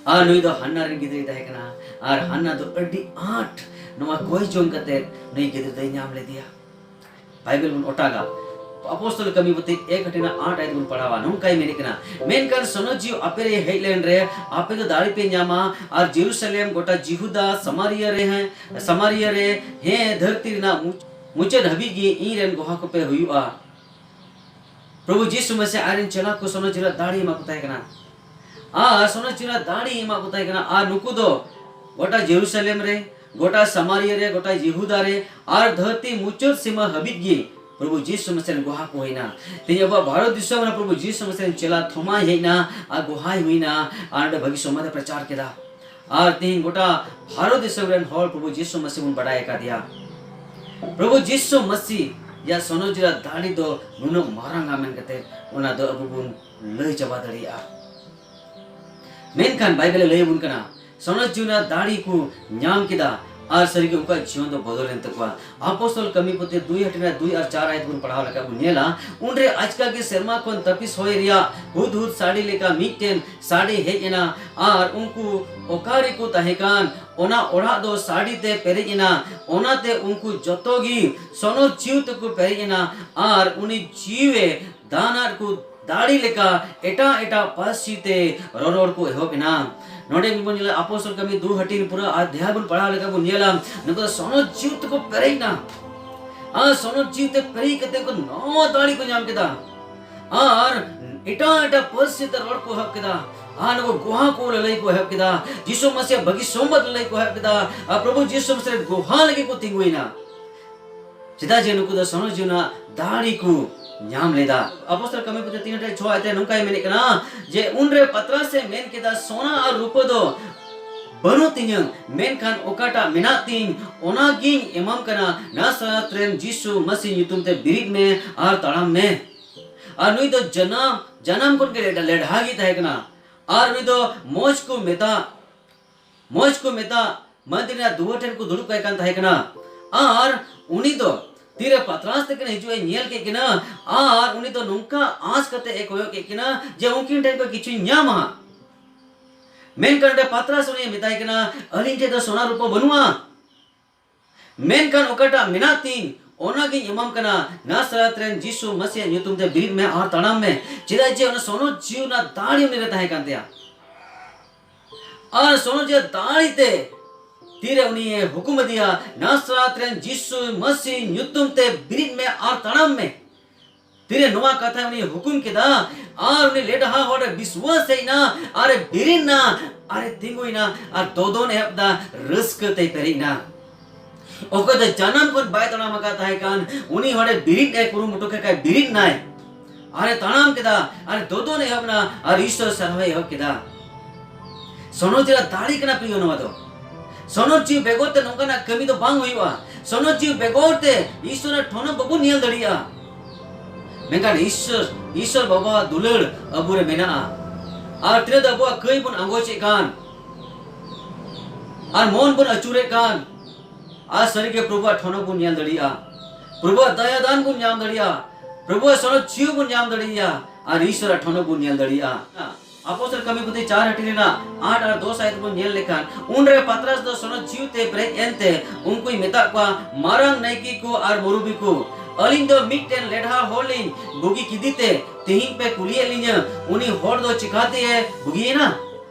ᱟᱨ ᱱᱩᱭ ᱫᱚ ᱦᱟᱱᱱᱟ ᱨᱮᱱ ᱜᱤᱫᱽᱨᱟᱹᱭ ᱛᱟᱦᱮᱸ ᱠᱟᱱᱟ᱾ ᱟᱨ ᱦᱟᱱᱱᱟ ᱫᱚ ᱟᱹᱰᱤ ᱟᱸᱴ ᱱᱚᱣᱟ ᱠᱚᱭ ᱡᱚᱝ ᱠᱟᱛᱮ ᱱᱩᱭ ᱜᱤᱫᱽᱨᱟᱹ ᱫᱚᱭ ᱧᱟᱢ ᱞᱮᱫᱮᱭᱟ᱾ ᱵᱟᱭᱵᱮᱞ ᱵᱚᱱ ᱚᱴᱟᱜᱟ᱾ ᱟᱯᱚᱥᱛᱚᱞ ᱠᱟᱹᱢᱤ ᱯᱩᱛᱷᱤ ᱮᱠ ᱦᱟᱹᱴᱤᱧ ᱨᱮᱱᱟᱜ ᱟᱴ ᱟᱭᱟᱛ ᱵᱚᱱ ᱯᱟᱲᱦᱟᱣᱟ, ᱱᱚᱝᱠᱟᱭ ᱢᱮᱱᱮᱫ ᱠᱟᱱᱟ, "ᱢᱮᱱᱠᱷᱟᱱ ᱥᱚᱱᱚᱛ ᱡᱤᱣᱤ ᱟᱯᱮ ᱨᱮ ᱦᱮᱡ ᱞᱮᱱ ᱨᱮ, ᱟᱯᱮ ᱫᱚ ᱫᱟᱲᱮ ᱯᱮ ᱧᱟᱢᱟ, ᱟᱨ ᱡᱮᱨᱩᱥᱟᱞᱮᱢ, ᱜᱚᱴᱟ ᱡᱤᱦᱩᱫᱟ, ᱥᱟᱢᱟᱨᱤᱭᱟ ᱨᱮ ᱦᱮᱸ, ᱥᱟᱢᱟᱨᱤᱭᱟ ᱨᱮ ᱦᱮᱸ, ᱫᱷᱟᱹᱨᱛᱤ ᱨᱮᱱᱟᱜ ᱢᱩᱪ-, ᱢᱩᱪᱟᱹᱫ ᱦᱟᱹᱵᱤᱡ ᱜᱮ ᱤᱧ ᱨᱮᱱ ᱜᱚᱦᱟ ᱠᱚᱯᱮ ᱦᱩᱭᱩᱜᱼᱟ᱾" ᱯᱨᱚᱵᱷᱩ ᱡᱤᱥᱩ ᱢᱟᱥᱤ ᱟᱡ ᱨᱮᱱ ᱪᱮᱞᱟ ᱠᱚ ᱥᱚᱱᱚᱛ ᱡᱤᱣᱤ ᱨᱮᱱᱟᱜ ᱫᱟᱲᱮ ᱮᱢᱟ ᱠᱚ ᱛᱟᱦᱮᱸ ᱠᱟᱱᱟ᱾ ᱟᱨ ᱥᱚᱱᱚᱛ ᱡᱤᱣᱤ ᱨᱮᱱᱟᱜ ᱫᱟᱲᱮ ᱮᱢᱟ ᱠᱚ ᱛᱟᱦᱮᱸ ᱠᱟᱱᱟ᱾ ᱟᱨ ᱱᱩᱠᱩ ᱫᱚ ᱜᱚᱴᱟ ᱡᱮᱨᱩᱥᱟᱞᱮᱢ ᱨᱮ, ᱜᱚᱴᱟ ᱥᱟᱢᱟᱨᱤᱭᱟ ᱨᱮ, ᱜᱚᱴᱟ ᱡᱤᱦᱩᱫᱟ ᱨᱮ, ᱟᱨ ᱫᱷᱟᱹᱨᱛᱤ ᱢᱩᱪᱟᱹᱫ ᱥᱤᱢᱟᱹ ᱦᱟᱹᱵᱤᱡ ᱜᱮ ᱯᱨᱚᱵᱷᱩ ᱡᱤᱥᱩ ᱢᱟᱥᱤ ᱨᱮᱱ ᱜᱚᱦᱟ ᱠᱚ ᱦᱩᱭᱱᱟ᱾ ᱛᱮᱦᱮᱧ ᱟᱵᱚᱣᱟᱜ ᱵᱷᱟᱨᱚᱛ ᱫᱤᱥᱚᱢ ᱨᱮ ᱯᱨᱚᱵᱷᱩ ᱡᱤᱥᱩ ᱢᱟᱥᱤ ᱨᱮᱱ ᱪᱮᱞᱟ ᱛᱷᱚᱢᱟᱭ ᱦᱮᱡ ᱮᱱᱟ, ᱟᱨ ᱜᱚᱦᱟᱭ ᱦᱩᱭᱱᱟ, ᱟᱨ ᱚᱸᱰᱮ ᱵᱷᱟᱹᱜᱤ ᱥᱚᱢᱟᱡᱽ ᱮ ᱯᱨᱚᱪᱟᱨ ᱠᱮᱫᱟ᱾ ᱟᱨ ᱛᱮᱦᱮᱧ ᱜᱚᱴᱟ ᱵᱷᱟᱨᱚᱛ ᱫᱤᱥᱚᱢ ᱨᱮᱱ ᱦᱚᱲ ᱯᱨᱚᱵᱷᱩ ᱡᱤᱥᱩ ᱢᱟᱥᱤ ᱵᱚᱱ ᱵᱟᱰᱟᱭ ᱟᱠᱟᱫᱮᱭᱟ᱾ ᱯᱨᱚᱵᱷᱩ ᱡᱤᱥᱩ ᱢᱟᱥᱤ ᱭᱟᱜ ᱥᱚᱱᱚᱛ ᱡᱤᱣᱤ ᱨᱮᱱᱟᱜ ᱫᱟᱲᱮ ᱫᱚ ᱱᱩᱱᱟᱹᱜ ᱢᱟᱨᱟᱝᱟ ᱢᱮᱱ ᱠᱟᱛᱮ ᱚᱱᱟ ᱫᱚ ᱟᱵᱚ ᱵᱚᱱ ᱞᱟᱹᱭ ᱪᱟᱵᱟ ᱫᱟᱲᱮᱭᱟᱜᱼᱟ᱾ ᱢᱮᱱᱠᱷᱟᱱ ᱵᱟᱭᱵᱮᱞ ᱮ ᱞᱟᱹᱭ ᱟᱵᱚᱱ ᱠᱟᱱᱟ, ᱥᱚᱱᱚᱛ ᱡᱤᱣᱤ ᱨᱮᱱᱟᱜ ᱫᱟᱲᱮ ᱠᱚ ᱧᱟᱢ ᱠᱮᱫᱟ ᱟᱨ ᱥᱟᱹᱨᱤᱜᱮ ᱩᱱᱠᱩᱣᱟᱜ ᱡᱤᱭᱚᱱ ᱫᱚ ᱵᱚᱫᱚᱞᱮᱱ ᱛᱟᱠᱚᱣᱟ᱾ ᱟᱯᱚᱥᱛᱚᱞ ᱠᱟᱹᱢᱤ ᱯᱩᱛᱷᱤ ᱫᱩᱭ ᱦᱟᱹᱴᱤᱧ ᱨᱮ ᱫᱩᱭ ᱟᱨ ᱪᱟᱨ ᱟᱭᱟᱛ ᱵᱚᱱ ᱯᱟᱲᱦᱟᱣ ᱞᱮᱠᱷᱟᱱ ᱵᱚᱱ ᱧᱮᱞᱟ, ᱩᱱᱨᱮ ᱟᱪᱠᱟ ᱜᱮ ᱥᱮᱨᱢᱟ ᱠᱷᱚᱱ ᱛᱟᱹᱯᱤᱥ ᱦᱚᱭ ᱨᱮᱭᱟᱜ ᱦᱩᱫ ᱦᱩᱫ ᱥᱟᱰᱮ ᱞᱮᱠᱟ ᱢᱤᱫᱴᱮᱱ ᱥᱟᱰᱮ ᱦᱮᱡ ᱮᱱᱟ ᱟᱨ ᱩᱱᱠᱩ ᱚᱠᱟ ᱨᱮᱠᱚ ᱛᱟᱦᱮᱸ ᱠᱟᱱ, ᱚᱱᱟ ᱚᱲᱟᱜ ᱫᱚ ᱥᱟᱰᱮ ᱛᱮ ᱯᱮᱨᱮᱡ ᱮᱱᱟ᱾ ᱚᱱᱟᱛᱮ ᱩᱱᱠᱩ ᱡᱚᱛᱚ ᱜᱮ ᱥᱚᱱᱚᱛ ᱡᱤᱣᱤ ᱛᱮᱠᱚ ᱯᱮᱨᱮᱡ ᱮᱱᱟ ᱟᱨ ᱩᱱᱤ ᱡᱤᱣᱤ ᱫᱟᱱᱟᱨ ᱠᱚ ᱫᱟᱲᱮ ᱞᱮᱠᱟ ᱮᱴᱟᱜ ᱮᱴᱟᱜ ᱯᱟᱹᱨᱥᱤ ᱛᱮ ᱨᱚᱨᱚᱲ ᱠᱚ ᱮᱦᱚᱵ ᱮᱱᱟ᱾ ᱱᱚᱰᱮ ᱵᱚᱱ ᱧᱮᱞᱟ, ᱟᱯᱚᱥᱛᱚᱞ ᱠᱟᱹᱢᱤ ᱫᱩ ᱦᱟᱹᱴᱤᱧ ᱯᱩᱨᱟᱹ ᱟᱫᱷᱭᱟᱭ ᱵᱚᱱ ᱯᱟᱲᱦᱟᱣ ᱞᱮᱠᱷᱟᱱ ᱵᱚᱱ ᱧᱮᱞᱟ, ᱱᱩᱠᱩ ᱫᱚ ᱥᱚᱱᱚᱛ ᱡᱤᱣᱤ ᱛᱮᱠᱚ ᱯᱮᱨᱮᱡ ᱮᱱᱟ᱾ ᱟᱨ ᱥᱚᱱᱚᱛ ᱡᱤᱣᱤ ᱛᱮ ᱯᱮᱨᱮᱡ ᱠᱟᱛᱮ ᱠᱚ ᱱᱟᱣᱟ ᱫᱟᱲᱮ ᱠᱚ ᱧᱟᱢ ᱠᱮᱫᱟ᱾ ᱟᱨ ᱮᱴᱟᱜ ᱮᱴᱟᱜ ᱯᱟᱹᱨᱥᱤ ᱛᱮ ᱨᱚᱲ ᱠᱚ ᱮᱦᱚᱵ ᱠᱮᱫᱟ᱾ ᱟᱨ ᱱᱩᱠᱩ ᱜᱚᱦᱟ ᱠᱚ ᱞᱟᱹᱞᱟᱹᱭ ᱠᱚ ᱮᱦᱚᱵ ᱠᱮᱫᱟ᱾ ᱡᱤᱥᱩ ᱢᱟᱥᱤᱭᱟᱜ ᱵᱷᱟᱹᱜᱤ ᱥᱚᱢᱵᱟᱫ ᱞᱟᱹᱞᱟᱹᱭ ᱠᱚ ᱮᱦᱚᱵ ᱠᱮᱫᱟ᱾ ᱟᱨ ᱯᱨᱚᱵᱷᱩ ᱡᱤᱥᱩ ᱢᱟᱥᱤ ᱨᱮ ᱜᱚᱦᱟ ᱞᱟᱹᱜᱤᱫ ᱠᱚ ᱛᱤᱸᱜᱩᱭᱮᱱᱟ᱾ ᱪᱮᱫᱟᱜ ᱡᱮ ᱱᱩᱠᱩ ᱫᱚ ᱥᱚᱱᱚᱛ ᱡᱤᱣᱤ ᱨᱮᱱᱟᱜ ᱫᱟᱲᱮ ᱠᱚ ᱧᱟᱢ ᱞᱮᱫᱟ᱾ ᱟᱯᱚᱥᱛᱚᱞ ᱠᱟᱹᱢᱤ ᱯᱩᱛᱷᱤ ᱛᱤᱱ ᱨᱮ ᱪᱷᱚ ᱟᱭᱟᱛ ᱨᱮ ᱱᱚᱝᱠᱟᱭ ᱢᱮᱱᱮᱫ ᱠᱟᱱᱟ ᱡᱮ ᱩᱱᱨᱮ ᱯᱟᱛᱨᱟᱥ ᱮ ᱢᱮᱱ ᱠᱮᱫᱟ, "ᱥᱚᱱᱟ ᱟᱨ ᱨᱩᱯᱟᱹ ᱫᱚ ᱵᱟᱹᱱᱩᱜ ᱛᱤᱧᱟᱹ, ᱢᱮᱱᱠᱷᱟᱱ ᱚᱠᱟᱴᱟᱜ ᱢᱮᱱᱟᱜ ᱛᱤᱧ ᱚᱱᱟᱜᱤᱧ ᱮᱢᱟᱢ ᱠᱟᱱᱟ᱾ ᱱᱟᱥᱟᱨᱟᱛ ᱨᱮᱱ ᱡᱤᱥᱩ ᱢᱟᱹᱥᱤ ᱧᱩᱛᱩᱢ ᱛᱮ ᱵᱮᱨᱮᱫ ᱢᱮ ᱟᱨ ᱛᱟᱲᱟᱢ ᱢᱮ᱾" ᱟᱨ ᱱᱩᱭ ᱫᱚ ᱡᱟᱱᱟᱢ, ᱡᱟᱱᱟᱢ ᱠᱷᱚᱱ ᱜᱮ ᱞᱮᱰ-, ᱞᱮᱰᱦᱟ ᱜᱮ ᱛᱟᱦᱮᱸ ᱠᱟᱱᱟ᱾ ᱟᱨ ᱩᱱᱤ ᱫᱚ ᱢᱚᱡᱽ ᱠᱚ ᱢᱮᱛᱟ, ᱢᱚᱡᱽ ᱠᱚ ᱢᱮᱛᱟ ᱢᱚᱱᱫᱤᱨ ᱨᱮᱱᱟᱜ ᱫᱩᱣᱟᱹᱨ ᱴᱷᱮᱱ ᱠᱚ ᱫᱩᱲᱩᱵ ᱠᱟᱭ ᱠᱟᱱ ᱛᱟᱦᱮᱸ ᱠᱟᱱᱟ᱾ ᱟᱨ ᱩᱱᱤ ᱫᱚ ᱛᱤᱨᱮ ᱯᱟᱛᱨᱟᱥ ᱛᱟᱹᱠᱤᱱ ᱦᱤᱡᱩᱜ ᱮ ᱧᱮᱞ ᱠᱮᱫ ᱠᱤᱱᱟ, ᱟᱨ ᱩᱱᱤ ᱫᱚ ᱱᱚᱝᱠᱟ ᱟᱸᱥ ᱠᱟᱛᱮ ᱮ ᱠᱚᱭᱚᱜ ᱠᱮᱫ ᱠᱤᱱᱟ ᱡᱮ ᱩᱱᱠᱤᱱ ᱴᱷᱮᱱ ᱠᱷᱚᱱ ᱠᱤᱪᱷᱩᱧ ᱧᱟᱢᱟ᱾ ᱢᱮᱱᱠᱷᱟᱱ ᱚᱸᱰᱮ ᱯᱟᱛᱨᱟᱥ ᱩᱱᱤᱭ ᱢᱮᱛᱟᱭ ᱠᱟᱱᱟ, "ᱟᱹᱞᱤᱧ ᱴᱷᱮᱱ ᱫᱚ ᱥᱚᱱᱟ ᱨᱩᱯᱟᱹ ᱵᱟᱹᱱᱩᱜᱼᱟ, ᱢᱮᱱᱠᱷᱟᱱ ᱚᱠᱟᱴᱟᱜ ᱢᱮᱱᱟᱜ ᱛᱤᱧ, ᱚᱱᱟᱜᱤᱧ ᱮᱢᱟᱢ ᱠᱟᱱᱟ᱾ ᱱᱟᱥᱨᱟᱛ ᱨᱮᱱ ᱡᱤᱥᱩ ᱢᱟᱥᱤᱭᱟᱜ ᱧᱩᱛᱩᱢ ᱛᱮ ᱵᱤᱨᱤᱫ ᱢᱮ ᱟᱨ ᱛᱟᱲᱟᱢ ᱢᱮ᱾" ᱪᱮᱫᱟᱜ ᱡᱮ ᱚᱱᱟ ᱥᱚᱱᱚᱛ ᱡᱤᱣᱤ ᱨᱮᱱᱟᱜ ᱫᱟᱲᱮ ᱩᱱᱤ ᱨᱮ ᱛᱟᱦᱮᱸ ᱠᱟᱱ ᱛᱟᱭᱟ᱾ ᱟᱨ ᱥᱚᱱᱚᱛ ᱡᱤᱣᱤ ᱫᱟᱲᱮ ᱛᱮ ᱛᱤᱨᱮ ᱩᱱᱤᱭᱮ ᱦᱩᱠᱩᱢ ᱟᱫᱮᱭᱟ, "ᱱᱟᱥᱨᱟᱛ ᱨᱮᱱ ᱡᱤᱥᱩ ᱢᱟᱥᱤ ᱧᱩᱛᱩᱢ ᱛᱮ ᱵᱤᱨᱤᱫ ᱢᱮ ᱟᱨ ᱛᱟᱲᱟᱢ ᱢᱮ᱾" ᱛᱤᱨᱮ ᱱᱚᱣᱟ ᱠᱟᱛᱷᱟ ᱩᱱᱤ ᱦᱩᱠᱩᱢ ᱠᱮᱫᱟ, ᱟᱨ ᱩᱱᱤ ᱞᱮᱰᱦᱟ ᱦᱚᱲ ᱮ ᱵᱤᱥᱣᱟᱥ ᱦᱮᱡ ᱮᱱᱟ, ᱟᱨ ᱮ ᱵᱤᱨᱤᱫ ᱮᱱᱟ, ᱟᱨ ᱮ ᱛᱤᱸᱜᱩᱭᱮᱱᱟ, ᱟᱨ ᱫᱚᱫᱚᱱ ᱮᱦᱚᱵ ᱮᱫᱟ, ᱨᱟᱹᱥᱠᱟᱹ ᱛᱮᱭ ᱯᱮᱨᱮᱡ ᱮᱱᱟ᱾ ᱚᱠᱚᱭ ᱫᱚ ᱡᱟᱱᱟᱢ ᱠᱷᱚᱱ ᱵᱟᱭ ᱛᱟᱲᱟᱢ ᱟᱠᱟᱫ ᱛᱟᱦᱮᱸ ᱠᱟᱱ, ᱩᱱᱤ ᱦᱚᱲ ᱮ ᱵᱤᱨᱤᱫ ᱮ ᱠᱩᱨᱩᱢᱩᱴᱩ ᱠᱮᱫ ᱠᱷᱟᱱ ᱵᱤᱨᱤᱫ ᱮᱱᱟᱭ, ᱟᱨ ᱮ ᱛᱟᱲᱟᱢ ᱠᱮᱫᱟ, ᱟᱨ ᱮ ᱫᱚᱫᱚᱱ ᱮᱦᱚᱵ ᱮᱱᱟ, ᱟᱨ ᱤᱥᱚᱨ ᱥᱟᱨᱦᱟᱣ ᱮ ᱮᱦᱚᱵ ᱠᱮᱫᱟ᱾ ᱥᱚᱱᱚᱛ ᱡᱤᱣᱤ ᱨᱮᱭᱟᱜ ᱫᱟᱲᱮ ᱠᱟᱱᱟ ᱯᱨᱤᱭᱚ ᱱᱚᱣᱟ ᱫᱚ᱾ ᱥᱚᱱᱚᱛ ᱡᱤᱣᱤ ᱵᱮᱜᱚᱨ ᱛᱮ ᱱᱚᱝᱠᱟᱱᱟᱜ ᱠᱟᱹᱢᱤ ᱫᱚ ᱵᱟᱝ ᱦᱩᱭᱩᱜᱼᱟ᱾ ᱥᱚᱱᱚᱛ ᱡᱤᱣᱤ ᱵᱮᱜᱚᱨ ᱛᱮ ᱤᱥᱚᱨᱟᱜ ᱴᱷᱚᱱᱚ ᱵᱟᱵᱚᱱ ᱧᱮᱞ ᱫᱟᱲᱮᱭᱟᱜᱼᱟ᱾ ᱢᱮᱱᱠᱷᱟᱱ ᱤᱥᱚᱨ, ᱤᱥᱚᱨ ᱵᱟᱵᱟᱣᱟᱜ ᱫᱩᱞᱟᱹᱲ ᱟᱵᱚᱨᱮ ᱢᱮᱱᱟᱜᱼᱟ᱾ ᱟᱨ ᱛᱤᱱᱟᱹᱜ ᱫᱚ ᱟᱵᱚᱣᱟᱜ ᱠᱟᱹᱭ ᱵᱚᱱ ᱟᱸᱜᱚᱪᱮᱫ ᱠᱟᱱ, ᱟᱨ ᱢᱚᱱ ᱵᱚᱱ ᱟᱹᱪᱩᱨᱮᱫ ᱠᱟᱱ, ᱟᱨ ᱥᱟᱹᱨᱤᱜᱮ ᱯᱨᱚᱵᱷᱩᱣᱟᱜ ᱴᱷᱚᱱᱚ ᱵᱚᱱ ᱧᱮᱞ ᱫᱟᱲᱮᱭᱟᱜᱼᱟ, ᱯᱨᱚᱵᱷᱩᱣᱟᱜ ᱫᱟᱭᱟ ᱫᱟᱱ ᱵᱚᱱ ᱧᱟᱢ ᱫᱟᱲᱮᱭᱟᱜᱼᱟ, ᱯᱨᱚᱵᱷᱩᱣᱟᱜ ᱥᱚᱱᱚᱛ ᱡᱤᱣᱤ ᱵᱚᱱ ᱧᱟᱢ ᱫᱟᱲᱮᱭᱟᱜᱼᱟ, ᱟᱨ ᱤᱥᱚᱨᱟᱜ ᱴᱷᱚᱱᱚ ᱵᱚᱱ ᱧᱮᱞ ᱫᱟᱲᱮᱭᱟᱜᱼᱟ᱾ ᱟᱯᱚᱥᱛᱚᱞ ᱠᱟᱹᱢᱤ ᱯᱩᱛᱷᱤ ᱪᱟᱨ ᱦᱟᱹᱴᱤᱧ ᱨᱮᱱᱟᱜ ᱟᱴ ᱟᱨ ᱫᱚᱥ ᱟᱭᱟᱛ ᱵᱚᱱ ᱧᱮᱞ ᱞᱮᱠᱷᱟᱱ, ᱩᱱᱨᱮ ᱯᱟᱛᱨᱟᱥ ᱫᱚ ᱥᱚᱱᱚᱛ ᱡᱤᱣᱤ ᱛᱮ ᱯᱮᱨᱮᱡ ᱮᱱᱛᱮ ᱩᱱᱠᱩᱭ ᱢᱮᱛᱟᱜ ᱠᱚᱣᱟ, "ᱢᱟᱨᱟᱝ ᱱᱟᱭᱠᱮ ᱠᱚ ᱟᱨ ᱢᱩᱨᱩᱵᱤ ᱠᱚ, ᱟᱹᱞᱤᱧ ᱫᱚ ᱢᱤᱫᱴᱮᱱ ᱞᱮᱰᱦᱟ ᱦᱚᱲ ᱞᱤᱧ ᱵᱩᱜᱤ ᱠᱮᱫᱮ ᱛᱮ ᱛᱮᱦᱮᱧ ᱯᱮ ᱠᱩᱞᱤᱭᱮᱫ ᱞᱤᱧᱟ, ᱩᱱᱤ ᱦᱚᱲ ᱫᱚ ᱪᱤᱠᱟᱛᱮ ᱵᱩᱜᱤᱭᱮᱱᱟ?"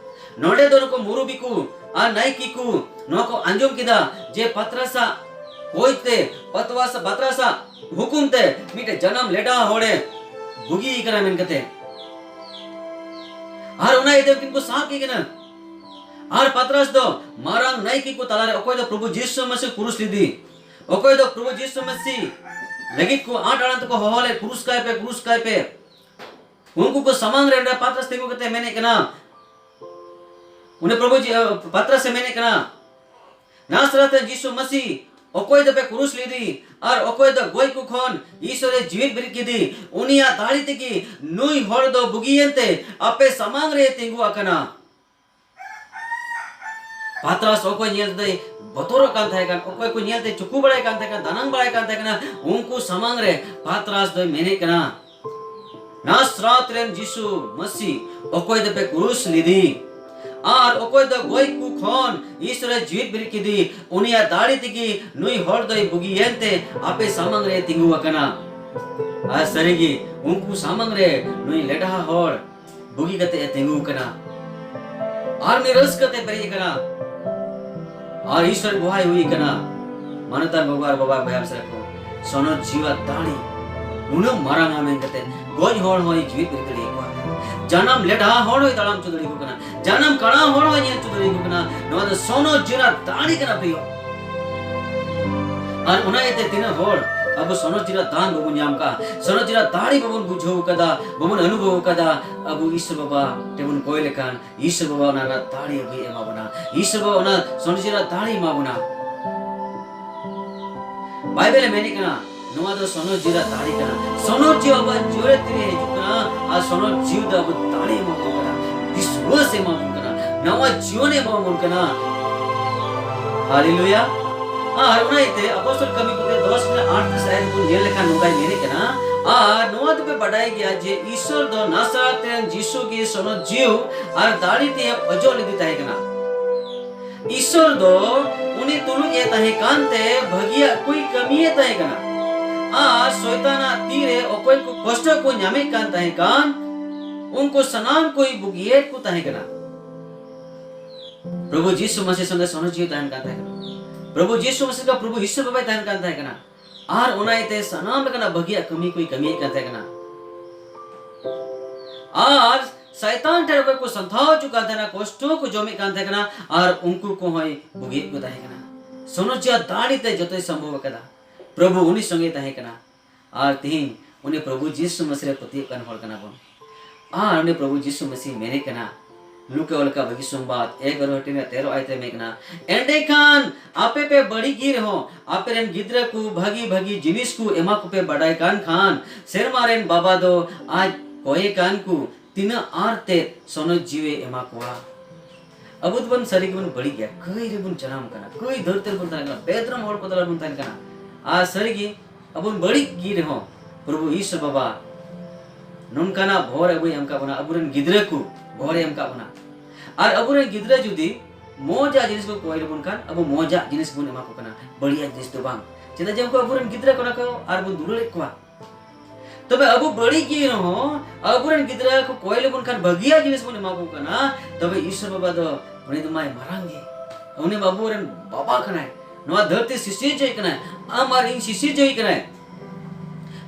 ᱱᱚᱰᱮ ᱫᱚ ᱱᱩᱠᱩ ᱢᱩᱨᱩᱵᱤ ᱠᱚ ᱟᱨ ᱱᱟᱭᱠᱮ ᱠᱚ ᱱᱚᱣᱟ ᱠᱚ ᱟᱸᱡᱚᱢ ᱠᱮᱫᱟ ᱡᱮ ᱯᱟᱛᱨᱟᱥᱟᱜ ᱦᱚᱭ ᱛᱮ, ᱯᱟᱛᱣᱟᱥ-, ᱯᱟᱛᱨᱟᱥᱟᱜ ᱦᱩᱠᱩᱢ ᱛᱮ ᱢᱤᱫᱴᱮᱡ ᱡᱟᱱᱟᱢ ᱞᱮᱰᱟ ᱦᱚᱲᱮ ᱵᱩᱜᱤ ᱠᱟᱱᱟ ᱢᱮᱱ ᱠᱟᱛᱮ᱾ ᱟᱨ ᱚᱱᱟ ᱤᱭᱟᱹᱛᱮ ᱩᱱᱠᱤᱱ ᱠᱚ ᱥᱟᱵ ᱠᱮᱫ ᱠᱤᱱᱟ᱾ ᱟᱨ ᱯᱟᱛᱨᱟᱥ ᱫᱚ ᱢᱟᱨᱟᱝ ᱱᱟᱭᱠᱮ ᱠᱚ ᱛᱟᱞᱟᱨᱮ ᱚᱠᱚᱭ ᱫᱚ ᱯᱨᱚᱵᱷᱩ ᱡᱤᱥᱩ ᱢᱟᱥᱤ ᱠᱩᱨᱩᱥ ᱞᱮᱫᱮ, ᱚᱠᱚᱭ ᱫᱚ ᱯᱨᱚᱵᱷᱩ ᱡᱤᱥᱩ ᱢᱟᱥᱤ ᱞᱟᱹᱜᱤᱫ ᱠᱚ ᱟᱸᱴ ᱟᱲᱟᱝ ᱛᱮᱠᱚ ᱦᱚᱦᱚ ᱞᱮᱫ, "ᱠᱩᱨᱩᱥ ᱠᱟᱭ ᱯᱮ, ᱠᱩᱨᱩᱥ ᱠᱟᱭ ᱯᱮ᱾" ᱩᱱᱠᱩ ᱠᱚ ᱥᱟᱢᱟᱝ ᱨᱮ ᱚᱸᱰᱮ ᱯᱟᱛᱨᱟᱥ ᱛᱤᱸᱜᱩ ᱠᱟᱛᱮ ᱢᱮᱱᱮᱫ ᱠᱟᱱᱟ, ᱩᱱᱤ ᱯᱨᱚᱵᱷᱩ ᱡᱤ-, ᱯᱟᱛᱨᱟᱥ ᱮ ᱢᱮᱱᱮᱫ ᱠᱟᱱᱟ, "ᱱᱟᱥᱨᱟᱛ ᱨᱮᱱ ᱡᱤᱥᱩ ᱢᱟᱥᱤ, ᱚᱠᱚᱭ ᱫᱚᱯᱮ ᱠᱩᱨᱩᱥ ᱞᱮᱫᱮ ᱟᱨ ᱚᱠᱚᱭ ᱫᱚ ᱜᱚᱡ ᱠᱚ ᱠᱷᱚᱱ ᱤᱥᱚᱨᱮ ᱡᱤᱣᱤᱫ ᱵᱮᱨᱮᱫ ᱠᱮᱫᱮ, ᱩᱱᱤᱭᱟᱜ ᱫᱟᱲᱮ ᱛᱮᱜᱮ ᱱᱩᱭ ᱦᱚᱲ ᱫᱚ ᱵᱩᱜᱤᱭᱮᱱ ᱛᱮ ᱟᱯᱮ ᱥᱟᱢᱟᱝ ᱨᱮ ᱛᱤᱸᱜᱩ ᱟᱠᱟᱱᱟ᱾ ᱯᱟᱛᱨᱟᱥ ᱚᱠᱚᱭ ᱧᱮᱞ ᱛᱮ ᱵᱚᱛᱚᱨᱚᱜ ᱠᱟᱱ ᱛᱟᱦᱮᱸ ᱠᱟᱱ, ᱚᱠᱚᱭ ᱠᱚ ᱧᱮᱞ ᱛᱮ ᱪᱩᱠᱩ ᱵᱟᱲᱟᱭ ᱠᱟᱱ ᱛᱟᱦᱮᱸ ᱠᱟᱱᱟ, ᱫᱟᱱᱟᱝ ᱵᱟᱲᱟᱭ ᱠᱟᱱ ᱛᱟᱦᱮᱸ ᱠᱟᱱᱟ, ᱩᱱᱠᱩ ᱥᱟᱢᱟᱝ ᱨᱮ ᱯᱟᱛᱨᱟᱥ ᱫᱚᱭ ᱢᱮᱱᱮᱫ ᱠᱟᱱᱟ, ᱱᱟᱥᱨᱟᱛ ᱨᱮᱱ ᱡᱤᱥᱩ ᱢᱟᱹᱥᱤ, ᱚᱠᱚᱭ ᱫᱚᱯᱮ ᱠᱩᱨᱩᱥ ᱞᱮᱫᱮ ᱟᱨ ᱚᱠᱚᱭ ᱫᱚ ᱜᱚᱡ ᱠᱚ ᱠᱷᱚᱱ ᱤᱥᱚᱨᱮ ᱡᱤᱣᱤᱫ ᱵᱮᱨᱮᱫ ᱠᱮᱫᱮ, ᱩᱱᱤᱭᱟᱜ ᱫᱟᱲᱮ ᱛᱮᱜᱮ ᱱᱩᱭ ᱦᱚᱲ ᱫᱚᱭ ᱵᱩᱜᱤᱭᱮᱱ ᱛᱮ ᱟᱯᱮ ᱥᱟᱢᱟᱝ ᱨᱮ ᱛᱤᱸᱜᱩ ᱟᱠᱟᱱᱟ᱾ ᱟᱨ ᱥᱟᱹᱨᱤᱜᱮ ᱩᱱᱠᱩ ᱥᱟᱢᱟᱝ ᱨᱮ ᱱᱩᱭ ᱞᱮᱰᱦᱟ ᱦᱚᱲ ᱵᱩᱜᱤ ᱠᱟᱛᱮ ᱮ ᱛᱤᱸᱜᱩ ᱟᱠᱟᱱᱟ᱾ ᱟᱨ ᱩᱱᱤ ᱨᱟᱹᱥᱠᱟᱹ ᱛᱮ ᱯᱮᱨᱮᱡ ᱟᱠᱟᱱᱟ᱾ ᱟᱨ ᱤᱥᱚᱨ ᱵᱚᱦᱟᱭ ᱦᱩᱭ ᱟᱠᱟᱱᱟ᱾ ᱢᱟᱱᱚᱛᱟᱱ ᱜᱚᱜᱚ ᱟᱨ ᱵᱟᱵᱟ, ᱵᱚᱭᱦᱟ ᱢᱤᱥᱨᱟ ᱠᱚ, ᱥᱚᱱᱚᱛ ᱡᱤᱣᱤ ᱟᱨ ᱫᱟᱲᱮ ᱩᱱᱟᱹᱜ ᱢᱟᱨᱟᱝᱟ ᱢᱮᱱ ᱠᱟᱛᱮ, ᱜᱚᱡ ᱦᱚᱲ ᱦᱚᱸᱭ ᱡᱤᱣᱤᱫ ᱵᱮᱨᱮᱫ ᱫᱟᱲᱮᱭᱟᱠᱚᱣᱟ᱾ ᱡᱟᱱᱟᱢ ᱞᱮᱰᱦᱟ ᱦᱚᱲ ᱦᱚᱸᱭ ᱛᱟᱲᱟᱢ ᱦᱚᱪᱚ ᱫᱟᱲᱮᱭᱟᱠᱚ ᱠᱟᱱᱟ᱾ ᱡᱟᱱᱟᱢ ᱠᱟᱬᱟ ᱦᱚᱲ ᱦᱚᱸᱭ ᱧᱮᱞ ᱦᱚᱪᱚ ᱫᱟᱲᱮᱭᱟᱠᱚ ᱠᱟᱱᱟ᱾ ᱱᱚᱣᱟ ᱫᱚ ᱥᱚᱱᱚᱛ ᱡᱤᱣᱤ ᱨᱮᱱᱟᱜ ᱫᱟᱲᱮ ᱠᱟᱱᱟ, ᱯᱨᱤᱭᱚ᱾ ᱟᱨ ᱚᱱᱟ ᱤᱭᱟᱹᱛᱮ ᱛᱤᱱᱟᱹᱜ ᱦᱚᱲ ᱟᱵᱚ ᱥᱚᱱᱚᱛ ᱡᱤᱣᱤ ᱨᱮᱱᱟᱜ ᱫᱟᱱ ᱵᱟᱵᱚᱱ ᱧᱟᱢ ᱠᱟᱜᱼᱟ, ᱥᱚᱱᱚᱛ ᱡᱤᱣᱤ ᱨᱮᱱᱟᱜ ᱫᱟᱲᱮ ᱵᱟᱵᱚᱱ ᱵᱩᱡᱷᱟᱹᱣ ᱠᱟᱫᱟ, ᱵᱟᱵᱚᱱ ᱚᱱᱩᱵᱷᱚᱵ ᱠᱟᱫᱟ, ᱟᱵᱚ ᱤᱥᱚᱨ ᱵᱟᱵᱟ ᱴᱷᱮᱱ ᱵᱚᱱ ᱠᱚᱭ ᱞᱮᱠᱷᱟᱱ ᱤᱥᱚᱨ ᱵᱟᱵᱟ ᱚᱱᱟ ᱨᱮᱱᱟᱜ ᱫᱟᱲᱮ ᱟᱵᱚᱭ ᱮᱢᱟ ᱵᱚᱱᱟ᱾ ᱤᱥᱚᱨ ᱵᱟᱵᱟ ᱚᱱᱟ ᱥᱚᱱᱚᱛ ᱡᱤᱣᱤ ᱨᱮᱱᱟᱜ ᱫᱟᱲᱮ ᱮᱢᱟ ᱵᱚᱱᱟ᱾ ᱵᱟᱭᱵᱮᱞ ᱮ ᱢᱮᱱᱮᱫ ᱠᱟᱱᱟ, ᱱᱚᱣᱟ ᱫᱚ ᱥᱚᱱᱚᱛ ᱡᱤᱣᱤ ᱨᱮᱱᱟᱜ ᱫᱟᱲᱮ ᱠᱟᱱᱟ᱾ ᱥᱚᱱᱚᱛ ᱡᱤᱣᱤ ᱟᱵᱚᱣᱟᱜ ᱡᱤᱭᱚᱱ ᱨᱮ ᱛᱤᱨᱮ ᱦᱤᱡᱩᱜ ᱠᱟᱱᱟ, ᱟᱨ ᱥᱚᱱᱚᱛ ᱡᱤᱣᱤ ᱫᱚ ᱟᱵᱚ ᱫᱟᱲᱮ ᱮᱢᱟ ᱵᱚᱱ ᱠᱟᱱᱟ, ᱵᱤᱥᱣᱟᱥ ᱮ ᱮᱢᱟ ᱵᱚᱱ ᱠᱟᱱᱟ, ᱱᱟᱣᱟ ᱡᱤᱭᱚᱱ ᱮ ᱮᱢᱟ ᱵᱚᱱ ᱠᱟᱱᱟ᱾ ᱦᱟᱞᱮᱞᱩᱭᱟ᱾ ᱟᱨ ᱚᱱᱟ ᱤᱭᱟᱹᱛᱮ ᱟᱯᱚᱥᱛᱚᱞ ᱠᱟᱹᱢᱤ ᱠᱚᱛᱮ ᱫᱚᱥ ᱨᱮᱱᱟᱜ ᱟᱴ ᱛᱮ ᱥᱟᱭᱮᱫ ᱵᱚᱱ ᱧᱮᱞ ᱞᱮᱠᱷᱟᱱ ᱱᱚᱝᱠᱟᱭ ᱢᱮᱱᱮᱫ ᱠᱟᱱᱟ, ᱟᱨ ᱱᱚᱣᱟ ᱫᱚᱯᱮ ᱵᱟᱰᱟᱭ ᱜᱮᱭᱟ ᱡᱮ ᱤᱥᱚᱨ ᱫᱚ ᱱᱟᱥᱟᱨᱟᱛ ᱨᱮᱱ ᱡᱤᱥᱩ ᱜᱮ ᱥᱚᱱᱚᱛ ᱡᱤᱣᱤ ᱟᱨ ᱫᱟᱲᱮ ᱛᱮ ᱚᱡᱚᱜ ᱞᱮᱫᱮ ᱛᱟᱦᱮᱸ ᱠᱟᱱᱟ᱾ ᱤᱥᱚᱨ ᱫᱚ ᱩᱱᱤ ᱛᱩᱞᱩᱡ ᱮ ᱛᱟᱦᱮᱸ ᱠᱟᱱᱛᱮ ᱵᱷᱟᱹᱜᱤᱭᱟᱜ ᱠᱚᱭ ᱠᱟᱹᱢᱤᱭᱮ ᱛᱟᱦᱮᱸ ᱠᱟᱱᱟ᱾ ᱟᱨ ᱥᱚᱭᱛᱟᱱᱟᱜ ᱛᱤᱨᱮ ᱚᱠᱚᱭ ᱠᱚ ᱠᱚᱥᱴᱚ ᱠᱚ ᱧᱟᱢᱮᱫ ᱠᱟᱱ ᱛᱟᱦᱮᱸ ᱠᱟᱱ, ᱩᱱᱠᱩ ᱥᱟᱱᱟᱢ ᱠᱚᱭ ᱵᱩᱜᱤᱭᱮᱫ ᱠᱚ ᱛᱟᱦᱮᱸ ᱠᱟᱱᱟ᱾ ᱯᱨᱚᱵᱷᱩ ᱡᱤᱥᱩ ᱢᱟᱥᱤ ᱥᱚᱸᱜᱮ ᱥᱚᱱᱚᱛ ᱡᱤᱣᱤ ᱛᱟᱦᱮᱱ ᱠᱟᱱ ᱛᱟᱦᱮᱸ ᱠᱟᱱᱟ᱾ ᱯᱨᱚᱵᱷᱩ ᱡᱤᱥᱩ ᱢᱟᱥᱤ ᱥᱚᱸᱜᱮ ᱯᱨᱚᱵᱷᱩ ᱤᱥᱚᱨ ᱵᱟᱵᱟᱭ ᱛᱟᱦᱮᱱ ᱠᱟᱱ ᱛᱟᱦᱮᱸ ᱠᱟᱱᱟ᱾ ᱟᱨ ᱚᱱᱟ ᱤᱭᱟᱹᱛᱮ ᱥᱟᱱᱟᱢ ᱞᱮᱠᱟᱱᱟᱜ ᱵᱷᱟᱹᱜᱤᱭᱟᱜ ᱠᱟᱹᱢᱤ ᱠᱚᱭ ᱠᱟᱹᱢᱤᱭᱮᱫ ᱠᱟᱱ ᱛᱟᱦᱮᱸ ᱠᱟᱱᱟ᱾ ᱟᱨ ᱥᱟᱭᱛᱟᱱ ᱴᱷᱮᱱ ᱚᱠᱚᱭ ᱠᱚ ᱥᱟᱢᱴᱟᱣ ᱦᱚᱪᱚ ᱠᱟᱱ ᱛᱟᱦᱮᱱᱟ, ᱠᱚᱥᱴᱚ ᱠᱚ ᱡᱚᱢᱮᱫ ᱠᱟᱱ ᱛᱟᱦᱮᱸ ᱠᱟᱱᱟ, ᱟᱨ ᱩᱱᱠᱩ ᱠᱚᱦᱚᱸᱭ ᱵᱩᱜᱤᱭᱮᱫ ᱠᱚ ᱛᱟᱦᱮᱸ ᱠᱟᱱᱟ᱾ ᱥᱚᱱᱚᱛ ᱡᱤᱣᱤ ᱫᱟᱲᱮ ᱛᱮ ᱡᱚᱛᱚᱭ ᱥᱚᱢᱵᱷᱚᱵ ᱟᱠᱟᱫᱟ᱾ ᱯᱨᱚᱵᱷᱩ ᱩᱱᱤ ᱥᱚᱸᱜᱮ ᱛᱟᱦᱮᱸ ᱠᱟᱱᱟ᱾ ᱟᱨ ᱛᱤᱦᱤᱧ ᱩᱱᱤ ᱯᱨᱚᱵᱷᱩ ᱡᱤᱥᱩ ᱢᱟᱥᱤ ᱨᱮ ᱯᱟᱹᱛᱭᱟᱹᱜ ᱠᱟᱱ ᱦᱚᱲ ᱠᱟᱱᱟ ᱵᱚᱱ᱾ ᱟᱨ ᱩᱱᱤ ᱯᱨᱚᱵᱷᱩ ᱡᱤᱥᱩ ᱢᱟᱥᱤ ᱢᱮᱱᱮᱫ ᱠᱟᱱᱟ, ᱞᱩᱠᱟ ᱚᱞ ᱟᱠᱟᱫ ᱵᱷᱟᱹᱜᱤ ᱥᱚᱢᱵᱟᱫ ᱮᱜᱟᱨᱚ ᱦᱟᱹᱴᱤᱧ ᱨᱮ ᱛᱮᱨᱚ ᱟᱭᱛᱮ ᱢᱮᱱ ᱠᱟᱱᱟ, ᱮᱸᱰᱮᱠᱷᱟᱱ ᱟᱯᱮ ᱯᱮ ᱵᱟᱹᱲᱤᱡ ᱜᱮ ᱨᱮᱦᱚᱸ ᱟᱯᱮ ᱨᱮᱱ ᱜᱤᱫᱽᱨᱟᱹ ᱠᱚ ᱵᱷᱟᱹᱜᱤ ᱵᱷᱟᱹᱜᱤ ᱡᱤᱱᱤᱥ ᱠᱚ ᱮᱢᱟ ᱠᱚᱯᱮ ᱵᱟᱰᱟᱭ ᱠᱟᱱ ᱠᱷᱟᱱ, ᱥᱮᱨᱢᱟ ᱨᱮᱱ ᱵᱟᱵᱟ ᱫᱚ ᱟᱡ ᱠᱚᱭᱮ ᱠᱟᱱ ᱠᱚ ᱛᱤᱱᱟᱹᱜ ᱟᱨ ᱛᱮᱫ ᱥᱚᱱᱚᱛ ᱡᱤᱣᱤ ᱮᱢᱟ ᱠᱚᱣᱟ᱾ ᱟᱵᱚ ᱫᱚᱵᱚᱱ ᱥᱟᱹᱨᱤ ᱜᱮᱵᱚᱱ ᱵᱟᱹᱲᱤᱡ ᱜᱮᱭᱟ᱾ ᱠᱟᱹᱭ ᱨᱮᱵᱚᱱ ᱡᱟᱱᱟᱢ ᱠᱟᱱᱟ, ᱠᱟᱹᱭ ᱫᱷᱟᱹᱨᱛᱤ ᱨᱮᱵᱚᱱ ᱛᱟᱦᱮᱸ ᱠᱟᱱᱟ, ᱵᱮᱫᱨᱚᱢ ᱦᱚᱲ ᱠᱚ ᱛᱟᱞᱟ ᱨᱮᱵᱚᱱ ᱛᱟᱦᱮᱸ ᱠᱟᱱᱟ᱾ ᱟᱨ ᱥᱟᱹᱨᱤ ᱜᱮ ᱟᱵᱚ ᱵᱚᱱ ᱵᱟᱹᱲᱤᱡ ᱜᱮ ᱨᱮᱦᱚᱸ, ᱯᱨᱚᱵᱷᱩ ᱤᱥᱚᱨ ᱵᱟᱵᱟ ᱱᱚᱝᱠᱟᱱᱟᱜ ᱵᱷᱚᱨ ᱟᱵᱚᱭ ᱮᱢ ᱠᱟᱜ ᱵᱚᱱᱟ, ᱟᱵᱚᱨᱮᱱ ᱜᱤᱫᱽᱨᱟᱹ ᱠᱚ ᱵᱷᱚᱨ ᱮ ᱮᱢ ᱠᱟᱜ ᱵᱚᱱᱟ᱾ ᱟᱨ ᱟᱵᱚᱨᱮᱱ ᱜᱤᱫᱽᱨᱟᱹ ᱡᱩᱫᱤ ᱢᱚᱡᱟᱜ ᱡᱤᱱᱤᱥ ᱠᱚ ᱠᱚᱭ ᱞᱮᱵᱚᱱ ᱠᱷᱟᱱ, ᱟᱵᱚ ᱢᱚᱡᱟᱜ ᱡᱤᱱᱤᱥ ᱵᱚᱱ ᱮᱢᱟ ᱠᱚ ᱠᱟᱱᱟ, ᱵᱟᱹᱲᱤᱡᱟᱜ ᱡᱤᱱᱤᱥ ᱫᱚ ᱵᱟᱝ᱾ ᱪᱮᱫᱟᱜ ᱡᱮ ᱩᱱᱠᱩ ᱟᱵᱚᱨᱮᱱ ᱜᱤᱫᱽᱨᱟᱹ ᱠᱟᱱᱟ ᱠᱚ ᱟᱨ ᱵᱚᱱ ᱫᱩᱞᱟᱹᱲᱮᱫ ᱠᱚᱣᱟ᱾ ᱛᱚᱵᱮ ᱟᱵᱚ ᱵᱟᱹᱲᱤᱡ ᱜᱮ ᱨᱮᱦᱚᱸ, ᱟᱵᱚᱨᱮᱱ ᱜᱤᱫᱽᱨᱟᱹ ᱠᱚ ᱠᱚᱭ ᱞᱮᱵᱚᱱ ᱠᱷᱟᱱ, ᱵᱷᱟᱹᱜᱤᱭᱟᱜ ᱡᱤᱱᱤᱥ ᱵᱚᱱ ᱮᱢᱟ ᱠᱚ ᱠᱟᱱᱟ, ᱛᱚᱵᱮ ᱤᱥᱚᱨ ᱵᱟᱵᱟ ᱫᱚ ᱩᱱᱤ ᱫᱚ ᱢᱟᱭ ᱢᱟᱨᱟᱝ ᱜᱮ᱾ ᱩᱱᱤ ᱢᱟ ᱟᱵᱚᱨᱮᱱ ᱵᱟᱵᱟ ᱠᱟᱱᱟᱭ, ᱱᱚᱣᱟ ᱫᱷᱟᱹᱨᱛᱤ ᱥᱤᱥᱤᱨᱡᱟᱹᱭ ᱠᱟᱱᱟᱭ, ᱟᱢ ᱟᱨ ᱤᱧ ᱥᱤᱥᱤᱨᱡᱟᱹᱭ ᱠᱟᱱᱟᱭ᱾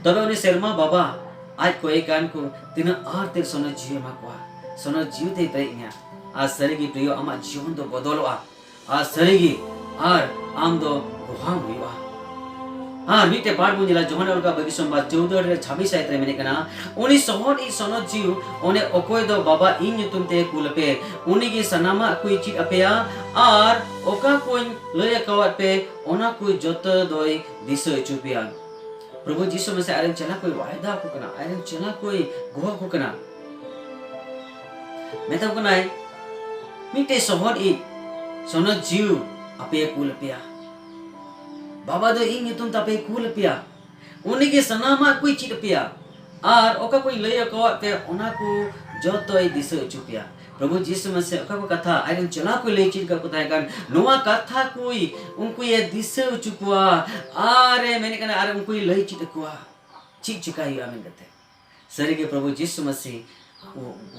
ᱛᱚᱵᱮ ᱩᱱᱤ ᱥᱮᱨᱢᱟ ᱵᱟᱵᱟ ᱟᱡ ᱠᱚᱭᱮ ᱠᱟᱱ ᱠᱚ ᱛᱤᱱᱟᱹᱜ ᱟᱨ ᱛᱮ ᱥᱚᱱᱚᱛ ᱡᱤᱣᱤ ᱮᱢᱟ ᱠᱚᱣᱟ, ᱥᱚᱱᱚᱛ ᱡᱤᱣᱤ ᱛᱮᱭ ᱯᱮᱨᱮᱡ ᱢᱮᱭᱟ᱾ ᱟᱨ ᱥᱟᱹᱨᱤᱜᱮ ᱯᱨᱤᱭᱚ, ᱟᱢᱟᱜ ᱡᱤᱭᱚᱱ ᱫᱚ ᱵᱚᱫᱚᱞᱚᱜᱼᱟ᱾ ᱟᱨ ᱥᱟᱹᱨᱤᱜᱮ, ᱟᱨ ᱟᱢ ᱫᱚ ᱜᱚᱦᱟᱢ ᱦᱩᱭᱩᱜᱼᱟ᱾ ᱟᱨ ᱢᱤᱫᱴᱮᱡ ᱯᱟᱴ ᱵᱚᱱ ᱧᱮᱞᱟ, ᱡᱚᱦᱚᱱ ᱚᱞ ᱠᱟᱜ ᱵᱷᱟᱹᱜᱤ ᱥᱚᱢᱵᱟᱫ ᱪᱳᱣᱫᱚ ᱨᱮ ᱪᱷᱟᱵᱵᱤᱥ ᱟᱭᱛ ᱨᱮ ᱢᱮᱱᱮᱫ ᱠᱟᱱᱟ, ᱩᱱᱤ ᱥᱚᱦᱚᱫ ᱤᱡ ᱥᱚᱱᱚᱛ ᱡᱤᱣᱤ ᱚᱱᱮ ᱚᱠᱚᱭ ᱫᱚ ᱵᱟᱵᱟ ᱤᱧ ᱧᱩᱛᱩᱢ ᱛᱮ ᱠᱩᱞ ᱟᱯᱮ, ᱩᱱᱤ ᱜᱮ ᱥᱟᱱᱟᱢᱟᱜ ᱠᱚᱭ ᱪᱮᱫ ᱟᱯᱮᱭᱟ, ᱟᱨ ᱚᱠᱟ ᱠᱚᱧ ᱞᱟᱹᱭ ᱟᱠᱟᱣᱟᱫ ᱯᱮ, ᱚᱱᱟ ᱠᱚ ᱡᱚᱛᱚ ᱫᱚᱭ ᱫᱤᱥᱟᱹ ᱦᱚᱪᱚ ᱯᱮᱭᱟ᱾ ᱯᱨᱚᱵᱷᱩ ᱡᱤᱥᱩ ᱢᱟᱥᱮ ᱟᱡᱨᱮᱱ ᱪᱮᱞᱟ ᱠᱚᱭ ᱣᱟᱭᱫᱟ ᱟᱠᱚ ᱠᱟᱱᱟ, ᱟᱡᱨᱮᱱ ᱪᱮᱞᱟ ᱠᱚᱭ ᱜᱚᱦᱚ ᱟᱠᱚ ᱠᱟᱱᱟ, ᱢᱮᱛᱟ ᱠᱚ ᱠᱟᱱᱟᱭ, ᱢᱤᱫᱴᱮᱡ ᱥᱚᱦᱚᱫ ᱤᱡ ᱥᱚᱱᱚᱛ ᱡᱤᱣᱤ ᱟᱯᱮᱭ ᱠᱩᱞ ᱟᱯᱮᱭᱟ᱾ ᱵᱟᱵᱟ ᱫᱚ ᱤᱧ ᱧᱩᱛᱩᱢ ᱛᱟᱯᱮᱭ ᱠᱩᱞ ᱟᱯᱮᱭᱟ᱾ ᱩᱱᱤᱜᱮ ᱥᱟᱱᱟᱢᱟᱜ ᱠᱚᱭ ᱪᱮᱫ ᱟᱯᱮᱭᱟ᱾ ᱟᱨ ᱚᱠᱟ ᱠᱚᱧ ᱞᱟᱹᱭ ᱟᱠᱟᱣᱟᱫ ᱯᱮ, ᱚᱱᱟ ᱠᱚ ᱡᱚᱛᱚᱭ ᱫᱤᱥᱟᱹ ᱦᱚᱪᱚ ᱯᱮᱭᱟ᱾ ᱯᱨᱚᱵᱷᱩ ᱡᱤᱥᱩ ᱢᱟᱥᱮ ᱚᱠᱟ ᱠᱚ ᱠᱟᱛᱷᱟ ᱟᱡᱨᱮᱱ ᱪᱮᱞᱟ ᱠᱚᱭ ᱞᱟᱹᱭ ᱪᱮᱫ ᱟᱠᱟᱫ ᱠᱚ ᱛᱟᱦᱮᱸ ᱠᱟᱱ, ᱱᱚᱣᱟ ᱠᱟᱛᱷᱟ ᱠᱚᱭ ᱩᱱᱠᱩᱭ ᱫᱤᱥᱟᱹ ᱦᱚᱪᱚ ᱠᱚᱣᱟ᱾ ᱟᱨᱮ ᱢᱮᱱᱮᱫ ᱠᱟᱱᱟ, ᱟᱨ ᱩᱱᱠᱩᱭ ᱞᱟᱹᱭ ᱪᱮᱫ ᱟᱠᱚᱣᱟ ᱪᱮᱫ ᱪᱤᱠᱟᱭ ᱦᱩᱭᱩᱜᱼᱟ ᱢᱮᱱ ᱠᱟᱛᱮ᱾ ᱥᱟᱹᱨᱤᱜᱮ ᱯᱨᱚᱵᱷᱩ ᱡᱤᱥᱩ ᱢᱟᱥᱤ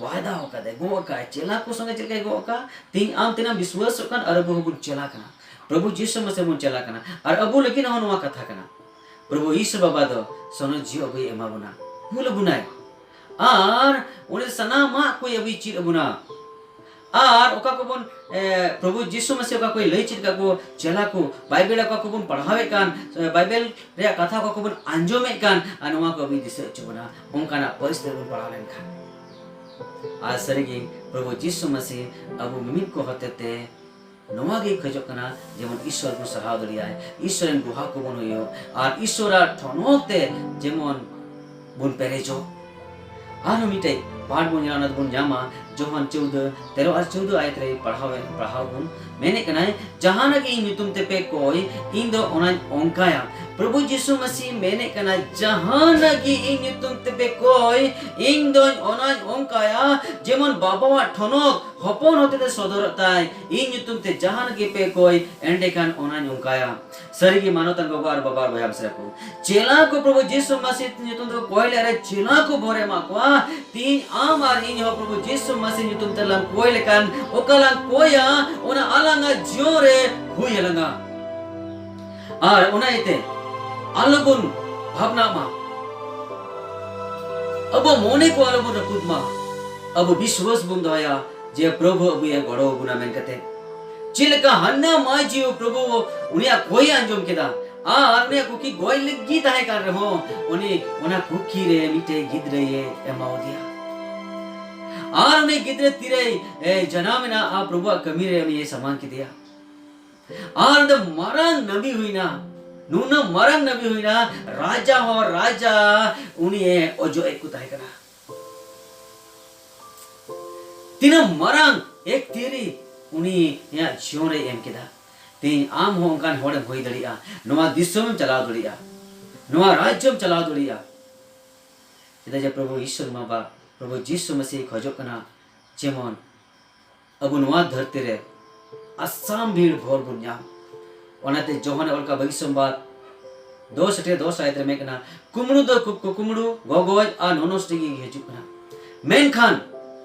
ᱣᱟᱭᱫᱟ ᱟᱠᱟᱫᱟᱭ, ᱜᱚᱜ ᱟᱠᱟᱫᱟᱭ᱾ ᱪᱮᱞᱟ ᱠᱚ ᱥᱚᱸᱜᱮ ᱪᱮᱫ ᱞᱮᱠᱟᱭ ᱜᱚᱜ ᱟᱠᱟᱫ? ᱛᱤᱦᱤᱧ ᱟᱢ ᱛᱤᱱᱟᱹᱜ ᱮᱢ ᱵᱤᱥᱣᱟᱥᱚᱜ ᱠᱟᱱ, ᱟᱨ ᱟᱵᱚ ᱦᱚᱸᱵᱚᱱ ᱪᱮᱞᱟ ᱠᱟᱱᱟ᱾ ᱯᱨᱚᱵᱷᱩ ᱡᱤᱥᱩ ᱢᱟᱥᱤ ᱵᱚᱱ ᱪᱮᱞᱟ ᱠᱟᱱᱟ᱾ ᱟᱨ ᱟᱵᱚ ᱞᱟᱹᱜᱤᱫ ᱦᱚᱸ ᱱᱚᱣᱟ ᱠᱟᱛᱷᱟ ᱠᱟᱱᱟ᱾ ᱯᱨᱚᱵᱷᱩ ᱭᱤᱥᱩ ᱵᱟᱵᱟ ᱫᱚ ᱥᱚᱱᱚᱛ ᱡᱤᱣᱤ ᱟᱵᱚᱭ ᱮᱢᱟ ᱵᱚᱱᱟ, ᱠᱩᱞ ᱟᱵᱚᱱᱟᱭ᱾ ᱟᱨ ᱩᱱᱤ ᱥᱟᱱᱟᱢᱟᱜ ᱠᱚᱭ ᱟᱵᱚᱭ ᱪᱮᱫ ᱟᱵᱚᱱᱟ᱾ ᱟᱨ ᱚᱠᱟ ᱠᱚᱵᱚᱱ, ᱮ, ᱯᱨᱚᱵᱷᱩ ᱡᱤᱥᱩ ᱢᱟᱥᱤ ᱚᱠᱟ ᱠᱚᱭ ᱞᱟᱹᱭ ᱪᱮᱫ ᱠᱟᱜ ᱠᱚ ᱪᱮᱞᱟ ᱠᱚ, ᱵᱟᱭᱵᱮᱞ ᱚᱠᱟ ᱠᱚᱵᱚᱱ ᱯᱟᱲᱦᱟᱣᱮᱫ ᱠᱟᱱ, ᱮ, ᱵᱟᱭᱵᱮᱞ ᱨᱮᱭᱟᱜ ᱠᱟᱛᱷᱟ ᱚᱠᱟ ᱠᱚᱵᱚᱱ ᱟᱸᱡᱚᱢᱮᱫ ᱠᱟᱱ, ᱟᱨ ᱱᱚᱣᱟ ᱠᱚ ᱟᱵᱚᱭ ᱫᱤᱥᱟᱹ ᱦᱚᱪᱚ ᱵᱚᱱᱟ᱾ ᱚᱱᱠᱟᱱᱟᱜ ᱯᱚᱨᱤᱥᱛᱷᱤᱛᱤ ᱨᱮᱵᱚᱱ ᱯᱟᱲᱟᱣ ᱞᱮᱱᱠᱷᱟᱱ, ᱟᱨ ᱥᱟᱹᱨᱤᱜᱮ ᱯᱨᱚᱵᱷᱩ ᱡᱤᱥᱩ ᱢᱟᱹᱥᱤ ᱟᱵᱚ ᱢᱤᱢᱤᱫ ᱠᱚ ᱦᱚᱛᱮᱛᱮ ᱱᱚᱣᱟ ᱜᱮᱭ ᱠᱷᱚᱡᱚᱜ ᱠᱟᱱᱟ, ᱡᱮᱢᱚᱱ ᱤᱥᱥᱚᱨ ᱵᱚᱱ ᱥᱟᱨᱦᱟᱣ ᱫᱟᱲᱮᱭᱟᱭ, ᱤᱥᱥᱚᱨ ᱨᱮᱱ ᱵᱚᱦᱟ ᱠᱚᱵᱚᱱ ᱦᱩᱭᱩᱜ, ᱟᱨ ᱤᱥᱥᱚᱨᱟᱜ ᱴᱷᱚᱱᱚᱠ ᱛᱮ ᱡᱮᱢᱚᱱ ᱵᱚᱱ ᱯᱮᱨᱮᱡᱚᱜ᱾ ᱟᱨᱦᱚᱸ ᱢᱤᱫᱴᱮᱡ ᱯᱟᱴ ᱵᱚᱱ ᱧᱮᱞᱟ, ᱚᱱᱟ ᱫᱚᱵᱚᱱ ᱧᱟᱢᱟ ᱡᱚᱦᱟᱱ ᱪᱳᱣᱫᱟᱹ, ᱛᱮᱨᱚ ᱟᱨ ᱪᱳᱣᱫᱟᱹ ᱟᱭᱟᱛ ᱨᱮ ᱯᱟᱲᱦᱟᱣ, ᱯᱟᱲᱦᱟᱣ ᱵᱚᱱ ᱢᱮᱱᱮᱫ ᱠᱟᱱᱟᱭ, "ᱡᱟᱦᱟᱱᱟᱜ ᱜᱮ ᱤᱧ ᱧᱩᱛᱩᱢ ᱛᱮᱯᱮ ᱠᱚᱭ, ᱤᱧ ᱫᱚ ᱚᱱᱟᱧ ᱚᱱᱠᱟᱭᱟ᱾" ᱯᱨᱚᱵᱷᱩ ᱡᱤᱥᱩ ᱢᱟᱹᱥᱤ ᱢᱮᱱᱮᱫ ᱠᱟᱱᱟ, "ᱡᱟᱦᱟᱱᱟᱜ ᱜᱮ ᱤᱧ ᱧᱩᱛᱩᱢ ᱛᱮᱯᱮ ᱠᱚᱭ, ᱤᱧ ᱫᱚᱧ ᱚᱱᱟᱧ ᱚᱱᱠᱟᱭᱟ᱾" ᱡᱮᱢᱚᱱ ᱵᱟᱵᱟᱣᱟᱜ ᱴᱷᱚᱱᱚᱠ ᱦᱚᱯᱚᱱ ᱦᱚᱛᱮᱛᱮ ᱥᱚᱫᱚᱨᱚᱜ ᱛᱟᱭ, "ᱤᱧ ᱧᱩᱛᱩᱢ ᱛᱮ ᱡᱟᱦᱟᱱᱟᱜ ᱜᱮᱯᱮ ᱠᱚᱭ, ᱮᱸᱰᱮᱠᱷᱟᱱ ᱚᱱᱟᱧ ᱚᱱᱠᱟᱭᱟ᱾" ᱥᱟᱹᱨᱤᱜᱮ ᱢᱟᱱᱚᱛᱟᱱ ᱜᱚᱜᱚ ᱟᱨ ᱵᱟᱵᱟ ᱵᱚᱭᱦᱟ ᱢᱤᱥᱨᱟ ᱠᱚ, ᱪᱮᱞᱟ ᱠᱚ ᱯᱨᱚᱵᱷᱩ ᱡᱤᱥᱩ ᱢᱟᱹᱥᱤ ᱧᱩᱛᱩᱢ ᱛᱮᱠᱚ ᱠᱚᱭ ᱞᱮᱫ ᱨᱮ ᱪᱮᱞᱟ ᱠᱚ ᱵᱷᱚᱨ ᱮ ᱮᱢᱟᱜ ᱠᱚᱣᱟ᱾ ᱛᱤᱦᱤᱧ ᱟᱢ ᱟᱨ ᱤᱧ ᱦᱚᱸ ᱯᱨᱚᱵᱷᱩ ᱡᱤᱥᱩ ᱢᱟᱹᱥᱤ ᱧᱩᱛᱩᱢ ᱛᱮᱞᱟᱝ ᱠᱚᱭ ᱞᱮᱠᱷᱟᱱ ᱚᱠᱟ ᱞᱟᱝ ᱠᱚᱭᱟ, ᱚᱱᱟ ᱟᱞᱟᱝᱟᱜ ᱡᱤᱭᱚᱱ ᱨᱮ ᱦᱩᱭ ᱟᱞᱟᱝᱟ᱾ ᱟᱨ ᱚᱱᱟ ᱤᱭᱟᱹᱛᱮ ᱟᱞᱚᱵᱚᱱ ᱵᱷᱟᱵᱽᱱᱟᱜ ᱢᱟ, ᱟᱵᱚ ᱢᱚᱱᱮ ᱠᱚ ᱟᱞᱚᱵᱚᱱ ᱨᱟᱹᱯᱩᱫ ᱢᱟ, ᱟᱵᱚ ᱵᱤᱥᱣᱟᱥ ᱵᱚᱱ ᱫᱚᱦᱚᱭᱟ ᱡᱮ ᱯᱨᱚᱵᱷᱩ ᱟᱵᱚᱭᱮ ᱜᱚᱲᱚ ᱟᱵᱚᱱᱟ ᱢᱮᱱ ᱠᱟᱛᱮ᱾ ᱪᱮᱫ ᱞᱮᱠᱟ ᱦᱟᱱᱱᱟ ᱢᱟᱹᱭ ᱡᱤᱣᱤ ᱯᱨᱚᱵᱷᱩ ᱩᱱᱤᱭᱟᱜ ᱠᱚᱭᱮ ᱟᱸᱡᱚᱢ ᱠᱮᱫᱟ ᱟᱨ ᱩᱱᱤᱭᱟᱜ ᱠᱩᱠᱷᱤ ᱜᱚᱡ ᱞᱟᱹᱜᱤᱫ ᱛᱟᱦᱮᱸ ᱠᱟᱱ ᱨᱮᱦᱚᱸ, ᱩᱱᱤ ᱚᱱᱟ ᱠᱩᱠᱷᱤ ᱨᱮ ᱢᱤᱫᱴᱮᱡ ᱜᱤᱫᱽᱨᱟᱹᱭ ᱮᱢᱟᱣᱟᱫᱮᱭᱟ᱾ ᱟᱨ ᱩᱱᱤ ᱜᱤᱫᱽᱨᱟᱹ ᱛᱤᱨᱮᱭ, ᱮ, ᱡᱟᱱᱟᱢ ᱮᱱᱟ ᱟᱨ ᱯᱨᱚᱵᱷᱩᱣᱟᱜ ᱠᱟᱹᱢᱤ ᱨᱮ ᱩᱱᱤᱭ ᱥᱟᱢᱟᱝ ᱠᱮᱫᱮᱭᱟ᱾ ᱟᱨ ᱚᱸᱰᱮ ᱢᱟᱨᱟᱝ ᱱᱟᱵᱤ ᱦᱩᱭᱱᱟ, ᱱᱩᱱᱟᱹᱜ ᱢᱟᱨᱟᱝ ᱱᱟᱵᱤ ᱦᱩᱭᱱᱟ, ᱨᱟᱡᱟ ᱦᱚᱸ ᱨᱟᱡᱟ ᱩᱱᱤᱭᱮ ᱚᱡᱚᱜ ᱮᱫ ᱠᱚ ᱛᱟᱦᱮᱸ ᱠᱟᱱᱟ᱾ ᱛᱤᱱᱟᱹᱜ ᱢᱟᱨᱟᱝ ᱮᱠ ᱛᱤᱨᱤ ᱩᱱᱤᱭᱟᱜ ᱡᱤᱭᱚᱱ ᱨᱮᱭ ᱮᱢ ᱠᱮᱫᱟ᱾ ᱛᱮᱦᱮᱧ ᱟᱢ ᱦᱚᱸ ᱚᱱᱠᱟᱱ ᱦᱚᱲᱮᱢ ᱦᱩᱭ ᱫᱟᱲᱮᱭᱟᱜᱼᱟ, ᱱᱚᱣᱟ ᱫᱤᱥᱚᱢᱮᱢ ᱪᱟᱞᱟᱣ ᱫᱟᱲᱮᱭᱟᱜᱼᱟ, ᱱᱚᱣᱟ ᱨᱟᱡᱽᱡᱚᱢ ᱪᱟᱞᱟᱣ ᱫᱟᱲᱮᱭᱟᱜᱼᱟ᱾ ᱪᱮᱫᱟᱜ ᱡᱮ ᱯᱨᱚᱵᱷᱩ ᱤᱥᱥᱚᱨ ᱵᱟᱵᱟ, ᱯᱨᱚᱵᱷᱩ ᱡᱤᱥᱩ ᱢᱟᱹᱥᱤ ᱠᱷᱚᱡᱚᱜ ᱠᱟᱱᱟ, ᱡᱮᱢᱚᱱ ᱟᱵᱚ ᱱᱚᱣᱟ ᱫᱷᱟᱹᱨᱛᱤ ᱨᱮ ᱟᱥᱟᱢ ᱵᱷᱤᱲ ᱵᱷᱚᱨ ᱵᱚᱱ ᱧᱟᱢ᱾ ᱚᱱᱟᱛᱮ ᱡᱚᱦᱚᱱᱮ ᱚᱞ ᱠᱟᱜ ᱵᱷᱟᱹᱜᱤ ᱥᱚᱢᱵᱟᱫ ᱫᱚᱥ ᱨᱮ ᱫᱚᱥ ᱟᱭᱟᱛ ᱨᱮ ᱢᱮᱱ ᱠᱟᱱᱟ, ᱠᱩᱢᱲᱩ ᱫᱚ ᱠᱩ-, ᱠᱩ-, ᱠᱩᱢᱲᱩ, ᱜᱚᱜᱚᱡ ᱟᱨ ᱱᱚᱱᱚᱥ ᱨᱮᱜᱮ ᱦᱤᱡᱩᱜ ᱠᱟᱱᱟ, ᱢᱮᱱᱠᱷᱟᱱ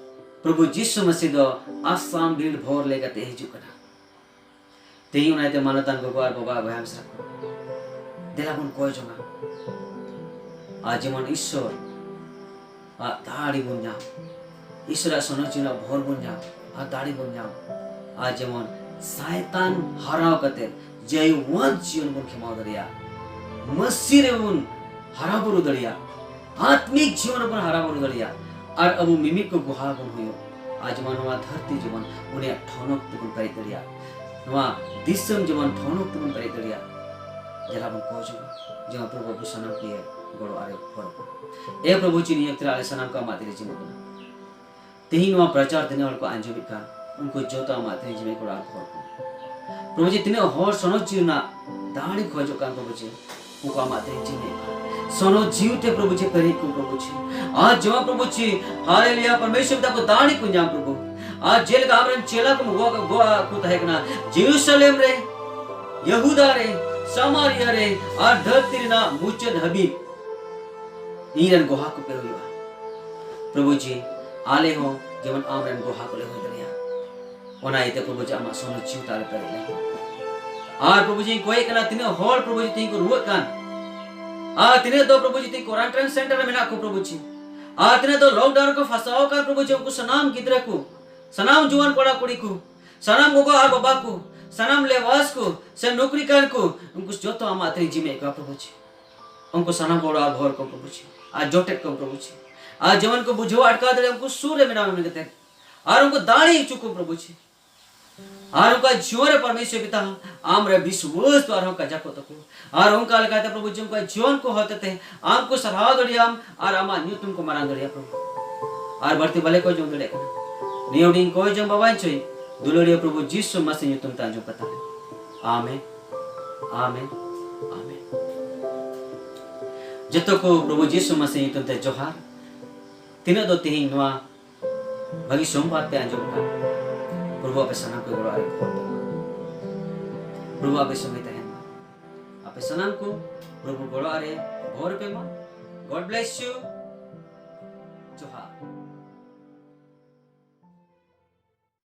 ᱯᱨᱚᱵᱷᱩ ᱡᱤᱥᱩ ᱢᱟᱹᱥᱤ ᱫᱚ ᱟᱥᱟᱢ ᱵᱷᱤᱲ ᱵᱷᱚᱨ ᱞᱮᱠᱟᱛᱮ ᱦᱤᱡᱩᱜ ᱠᱟᱱᱟ᱾ ᱛᱮᱦᱮᱧ ᱚᱱᱟᱛᱮ ᱢᱟᱱᱚᱛᱟᱱ ᱜᱚᱜᱚ ᱟᱨ ᱵᱟᱵᱟ ᱵᱚᱭᱦᱟ ᱢᱤᱥᱨᱟ ᱠᱚ, ᱫᱮᱞᱟ ᱵᱚᱱ ᱠᱚᱭ ᱡᱚᱝᱟ᱾ ᱟᱨ ᱡᱮᱢᱚᱱ ᱤᱥᱥᱚᱨ ᱟᱜ ᱫᱟᱲᱮ ᱵᱚᱱ ᱧᱟᱢ, ᱤᱥᱥᱚᱨᱟᱜ ᱥᱚᱱᱚᱛ ᱡᱤᱭᱚᱱ ᱨᱮᱱᱟᱜ ᱵᱷᱚᱨ ᱵᱚᱱ ᱧᱟᱢ, ᱟᱨ ᱫᱟᱲᱮ ᱵᱚᱱ ᱧᱟᱢ, ᱟᱨ ᱡᱮᱢᱚᱱ ᱥᱟᱭᱛᱟᱱ ᱦᱟᱨᱟᱣ ᱠᱟᱛᱮ ᱡᱟᱹᱭᱣᱟᱱ ᱡᱤᱭᱚᱱ ᱵᱚᱱ ᱠᱷᱮᱢᱟᱣ ᱫᱟᱲᱮᱭᱟᱜ, ᱢᱟᱹᱥᱤ ᱨᱮᱵᱚᱱ ᱦᱟᱨᱟ ᱵᱩᱨᱩ ᱫᱟᱲᱮᱭᱟᱜ, ᱟᱛᱢᱤᱠ ᱡᱤᱭᱚᱱ ᱨᱮᱵᱚᱱ ᱦᱟᱨᱟ ᱵᱩᱨᱩ ᱫᱟᱲᱮᱭᱟᱜ, ᱟᱨ ᱟᱵᱚ ᱢᱤᱢᱤᱫ ᱠᱚ ᱜᱚᱦᱟ ᱵᱚᱱ ᱦᱩᱭᱩᱜ᱾ ᱟᱨ ᱡᱮᱢᱚᱱ ᱱᱚᱣᱟ ᱫᱷᱟᱹᱨᱛᱤ ᱡᱮᱢᱚᱱ ᱩᱱᱤᱭᱟᱜ ᱴᱷᱚᱱᱚᱠ ᱛᱮᱵᱚᱱ ᱯᱮᱨᱮᱡ ᱫᱟᱲᱮᱭᱟᱜ, ᱱᱚᱣᱟ ᱫᱤᱥᱚᱢ ᱡᱮᱢᱚᱱ ᱴᱷᱚᱱᱚᱠ ᱛᱮᱵᱚᱱ ᱯᱮᱨᱮᱡ ᱫᱟᱲᱮᱭᱟᱜ, ᱫᱮᱞᱟ ᱵᱚᱱ ᱠᱚᱭ ᱡᱚᱝᱟ᱾ ᱡᱮᱢᱚᱱ ᱯᱨᱚᱵᱷᱩ ᱟᱵᱚ ᱥᱟᱱᱟᱢ ᱠᱚ ᱜᱚᱲᱚ ᱟᱨᱮ ᱦᱚᱲ ᱠᱚ᱾ ᱮ ᱯᱨᱚᱵᱷᱩ ᱡᱤ, ᱱᱤᱭᱟᱹ ᱚᱠᱛᱮ ᱨᱮ ᱟᱞᱮ ᱥᱟᱱᱟᱢ ᱠᱚ ᱟᱢᱟᱜ ᱛᱤᱨᱮ ᱡᱤᱢᱟᱹᱜ ᱠᱟᱱᱟ᱾ ᱛᱮᱦᱮᱧ ᱱᱚᱣᱟ ᱯᱨᱚᱪᱟᱨ ᱛᱤᱱᱟᱹᱜ ᱦᱚᱲ ᱠᱚ ᱟᱸᱡᱚᱢᱮᱫ ᱠᱟᱱ, ᱩᱱᱠᱩ ᱡᱚᱛᱚ ᱟᱢᱟᱜ ᱛᱤᱨᱮ ᱡᱤᱢᱟᱹᱜ ᱠᱟᱱᱟ ᱟᱨ ᱦᱚᱲ ᱠᱚ᱾ ᱯᱨᱚᱵᱷᱩ ᱡᱤ, ᱛᱤᱱᱟᱹᱜ ᱦᱚᱲ ᱥᱚᱱᱚᱛ ᱡᱤᱣᱤ ᱨᱮᱱᱟᱜ ᱫᱟᱲᱮ ᱠᱷᱚᱡᱚᱜ ᱠᱟᱱ, ᱯᱨᱚᱵᱷᱩ ᱡᱤ, ᱩᱱᱠᱩ ᱟᱢᱟᱜ ᱛᱤᱨᱮ ᱡᱤᱢᱟᱹᱜ ᱠᱟᱱᱟ᱾ ᱥᱚᱱᱚᱛ ᱡᱤᱣᱤ ᱛᱮ ᱯᱨᱚᱵᱷᱩ ᱡᱤ ᱯᱮᱨᱮᱡ ᱠᱚ, ᱯᱨᱚᱵᱷᱩ ᱡᱤ᱾ ᱟᱨ ᱡᱮᱢᱚᱱ ᱯᱨᱚᱵᱷᱩ ᱡᱤ, ᱦᱟᱞᱮᱞᱩᱭᱟ, ᱯᱚᱨᱢᱮᱥᱣᱚᱨ ᱯᱤᱛᱟ ᱠᱚ ᱫᱟᱲᱮ ᱠᱚ ᱧᱟᱢ, ᱯᱨᱚᱵᱷᱩ᱾ ᱟᱨ ᱡᱮᱞᱮᱠᱟ ᱟᱢᱨᱮᱱ ᱪᱮᱞᱟ ᱠᱚ ᱜᱚ-, ᱜᱚ-, ᱠᱚ ᱛᱟᱦᱮᱸ ᱠᱟᱱᱟ, ᱡᱮᱨᱩᱥᱟᱞᱮᱢ ᱨᱮ, ᱭᱟᱦᱩᱫᱟ ᱨᱮ, ᱥᱟᱢᱟᱨᱤᱭᱟ ᱨᱮ, ᱟᱨ ᱫᱷᱟᱹᱨᱛᱤ ᱨᱮᱱᱟᱜ ᱢᱩᱪᱟᱹᱫ ᱦᱟᱹᱵᱤᱡ ᱤᱧ ᱨᱮᱱ ᱜᱚᱦᱟ ᱠᱚᱯᱮ ᱦᱩᱭᱩᱜᱼᱟ᱾ ᱯᱨᱚᱵᱷᱩ ᱡᱤ, ᱟᱞᱮ ᱦᱚᱸ ᱡᱮᱢᱚᱱ ᱟᱢ ᱨᱮᱱ ᱜᱚᱦᱟ ᱠᱚᱞᱮ ᱦᱩᱭ ᱫᱟᱲᱮᱭᱟᱜᱼᱟ᱾ ᱚᱱᱟ ᱤᱭᱟᱹᱛᱮ ᱯᱨᱚᱵᱷᱩ ᱡᱤ, ᱟᱢᱟᱜ ᱥᱚᱱᱚᱛ ᱡᱤᱣᱤ ᱛᱟᱞᱮ ᱯᱮᱨᱮᱡ ᱞᱮ᱾ ᱟᱨ ᱯᱨᱚᱵᱷᱩ ᱡᱤ, ᱤᱧ ᱠᱚᱭᱮᱜ ᱠᱟᱱᱟ, ᱛᱤᱱᱟᱹᱜ ᱦᱚᱲ ᱯᱨᱚᱵᱷᱩ ᱡᱤ ᱛᱮᱦᱮᱧ ᱠᱚ ᱨᱩᱣᱟᱹᱜ ᱠᱟᱱ, ᱟᱨ ᱛᱤᱱᱟᱹᱜ ᱫᱚ ᱯᱨᱚᱵᱷᱩ ᱡᱤ ᱛᱮᱦᱮᱧ quarantine center ᱨᱮ ᱢᱮᱱᱟᱜ ᱠᱚ ᱯᱨᱚᱵᱷᱩ ᱡᱤ, ᱟᱨ ᱛᱤᱱᱟᱹᱜ ᱫᱚ lockdown ᱨᱮᱠᱚ ᱯᱷᱟᱸᱥᱟᱣ ᱟᱠᱟᱱ ᱯᱨᱚᱵᱷᱩ ᱡᱤ, ᱩᱱᱠᱩ ᱥᱟᱱᱟᱢ ᱜᱤᱫᱽᱨᱟᱹ ᱠᱚ, ᱥᱟᱱᱟᱢ ᱡᱩᱣᱟᱹᱱ ᱠᱚᱲᱟ ᱠᱩᱲᱤ ᱠᱚ, ᱥᱟᱱᱟᱢ ᱜᱚᱜᱚ ᱟᱨ ᱵᱟᱵᱟ ᱠᱚ, ᱥᱟᱱᱟᱢ ᱞᱮᱵᱟᱥ ᱠᱚ, ᱥᱮ ᱱᱚᱠᱨᱤ ᱠᱟᱱ ᱠᱚ, ᱩᱱᱠᱩ ᱡᱚᱛᱚ ᱟᱢᱟᱜ ᱛᱤᱨᱮᱧ ᱡᱤᱢᱟᱹᱭᱮᱫ ᱠᱚᱣᱟ ᱯᱨᱚᱵᱷᱩ ᱡᱤ᱾ ᱩᱱᱠᱩ ᱥᱟᱱᱟᱢ ᱦᱚᱲ ᱟᱨ ᱦᱚᱲ ᱠᱚ ᱯᱨᱚᱵᱷᱩ ᱡᱤ, ᱟᱨ ᱡᱚᱴᱮᱫ ᱠᱚ ᱯᱨᱚᱵᱷᱩ ᱡᱤ, ᱟᱨ ᱡᱮᱢᱚᱱ ᱠᱚ ᱵᱩᱡᱷᱟᱹᱣ ᱟᱴᱠᱟᱣ ᱫᱟᱲᱮᱭᱟᱜᱼᱟ, ᱩᱱᱠᱩ ᱥᱩᱨ ᱨᱮ ᱢᱮᱱᱟᱜ ᱢᱮ ᱢᱮᱱᱛᱮ, ᱟᱨ ᱩᱱᱠᱩ ᱫᱟᱲᱮ ᱦᱚᱪᱚ ᱠᱚ ᱯᱨᱚᱵᱷᱩ ᱡᱤ᱾ ᱟᱨ ᱩᱱᱠᱩᱣᱟᱜ ᱡᱤᱭᱚᱱ ᱨᱮ ᱯᱚᱨᱢᱮᱥᱣᱚᱨ ᱯᱤᱛᱟ, ᱟᱢ ᱨᱮ ᱵᱤᱥᱣᱟᱥ ᱫᱚ ᱟᱨᱦᱚᱸ ᱠᱟᱡᱟᱠ ᱠᱚᱜ ᱛᱟᱠᱚ᱾ ᱟᱨ ᱚᱱᱠᱟ ᱞᱮᱠᱟᱛᱮ ᱯᱨᱚᱵᱷᱩ ᱡᱤ ᱩᱱᱠᱩᱣᱟᱜ ᱡᱤᱭᱚᱱ ᱠᱚ ᱦᱚᱛᱮᱛᱮ ᱟᱢ ᱠᱚ ᱥᱟᱨᱦᱟᱣ ᱫᱟᱲᱮᱭᱟᱢ ᱟᱨ ᱟᱢᱟᱜ ᱧᱩᱛᱩᱢ ᱠᱚ ᱢᱟᱨᱟᱝ ᱫᱟᱲᱮᱭᱟᱜᱼᱟ ᱯᱨᱚᱵᱷᱩ᱾ ᱟᱨ ᱵᱟᱹᱲᱛᱤ ᱵᱟᱞᱮ ᱠᱚᱭ ᱡᱚᱝ ᱫᱟᱲᱮᱭᱟᱜ ᱠᱟᱱᱟ᱾ ᱱᱤᱭᱟᱹ ᱦᱩᱰᱤᱧ ᱠᱚᱭ ᱡᱚᱝ ᱵᱟᱵᱟᱧ ᱪᱚᱭ, ᱫᱩᱞᱟᱹᱲᱤᱭᱟᱹ ᱯᱨᱚᱵᱷᱩ ᱡᱤᱥᱩ ᱢᱟᱥᱤ ᱧᱩᱛᱩᱢ ᱛᱮ ᱟᱸᱡᱚᱢ ᱠᱟᱛᱟ ᱞᱮ᱾ ᱟᱢᱮᱱ, ᱟᱢᱮᱱ, ᱟᱢᱮᱱ᱾ ᱡᱚᱛᱚ ᱠᱚ ᱯᱨᱚᱵᱷᱩ ᱡᱤᱥᱩ ᱢᱟᱥᱤ ᱧᱩᱛᱩᱢ ᱛᱮ ᱡᱚᱦᱟᱨ᱾ ᱛᱤᱱᱟᱹᱜ ᱫᱚ ᱛᱮᱦᱮᱧ ᱱᱚᱣᱟ ᱵᱷᱟᱹᱜᱤ ᱥᱳᱢᱵᱟᱨ ᱯᱮ ᱟᱸᱡᱚᱢ ᱟᱠᱟᱫ, ᱯᱨᱚᱵᱷᱩ ᱟᱯᱮ ᱥᱟᱱᱟᱢ ᱠᱚ ᱜᱚᱲᱚ ᱟᱨᱮ ᱫᱚᱦᱚᱭ ᱯᱮ᱾ ᱯᱨᱚᱵᱷᱩ ᱟᱯᱮ ᱥᱚᱸᱜᱮ ᱛᱟᱦᱮᱱ ᱢᱟ᱾ ᱟᱯᱮ ᱥᱟᱱᱟᱢ ᱠᱚ ᱯᱨᱚᱵᱷᱩ ᱜᱚᱲᱚ ᱟᱨᱮ ᱵᱷᱚᱨ ᱯᱮ ᱢᱟ᱾ God bless you.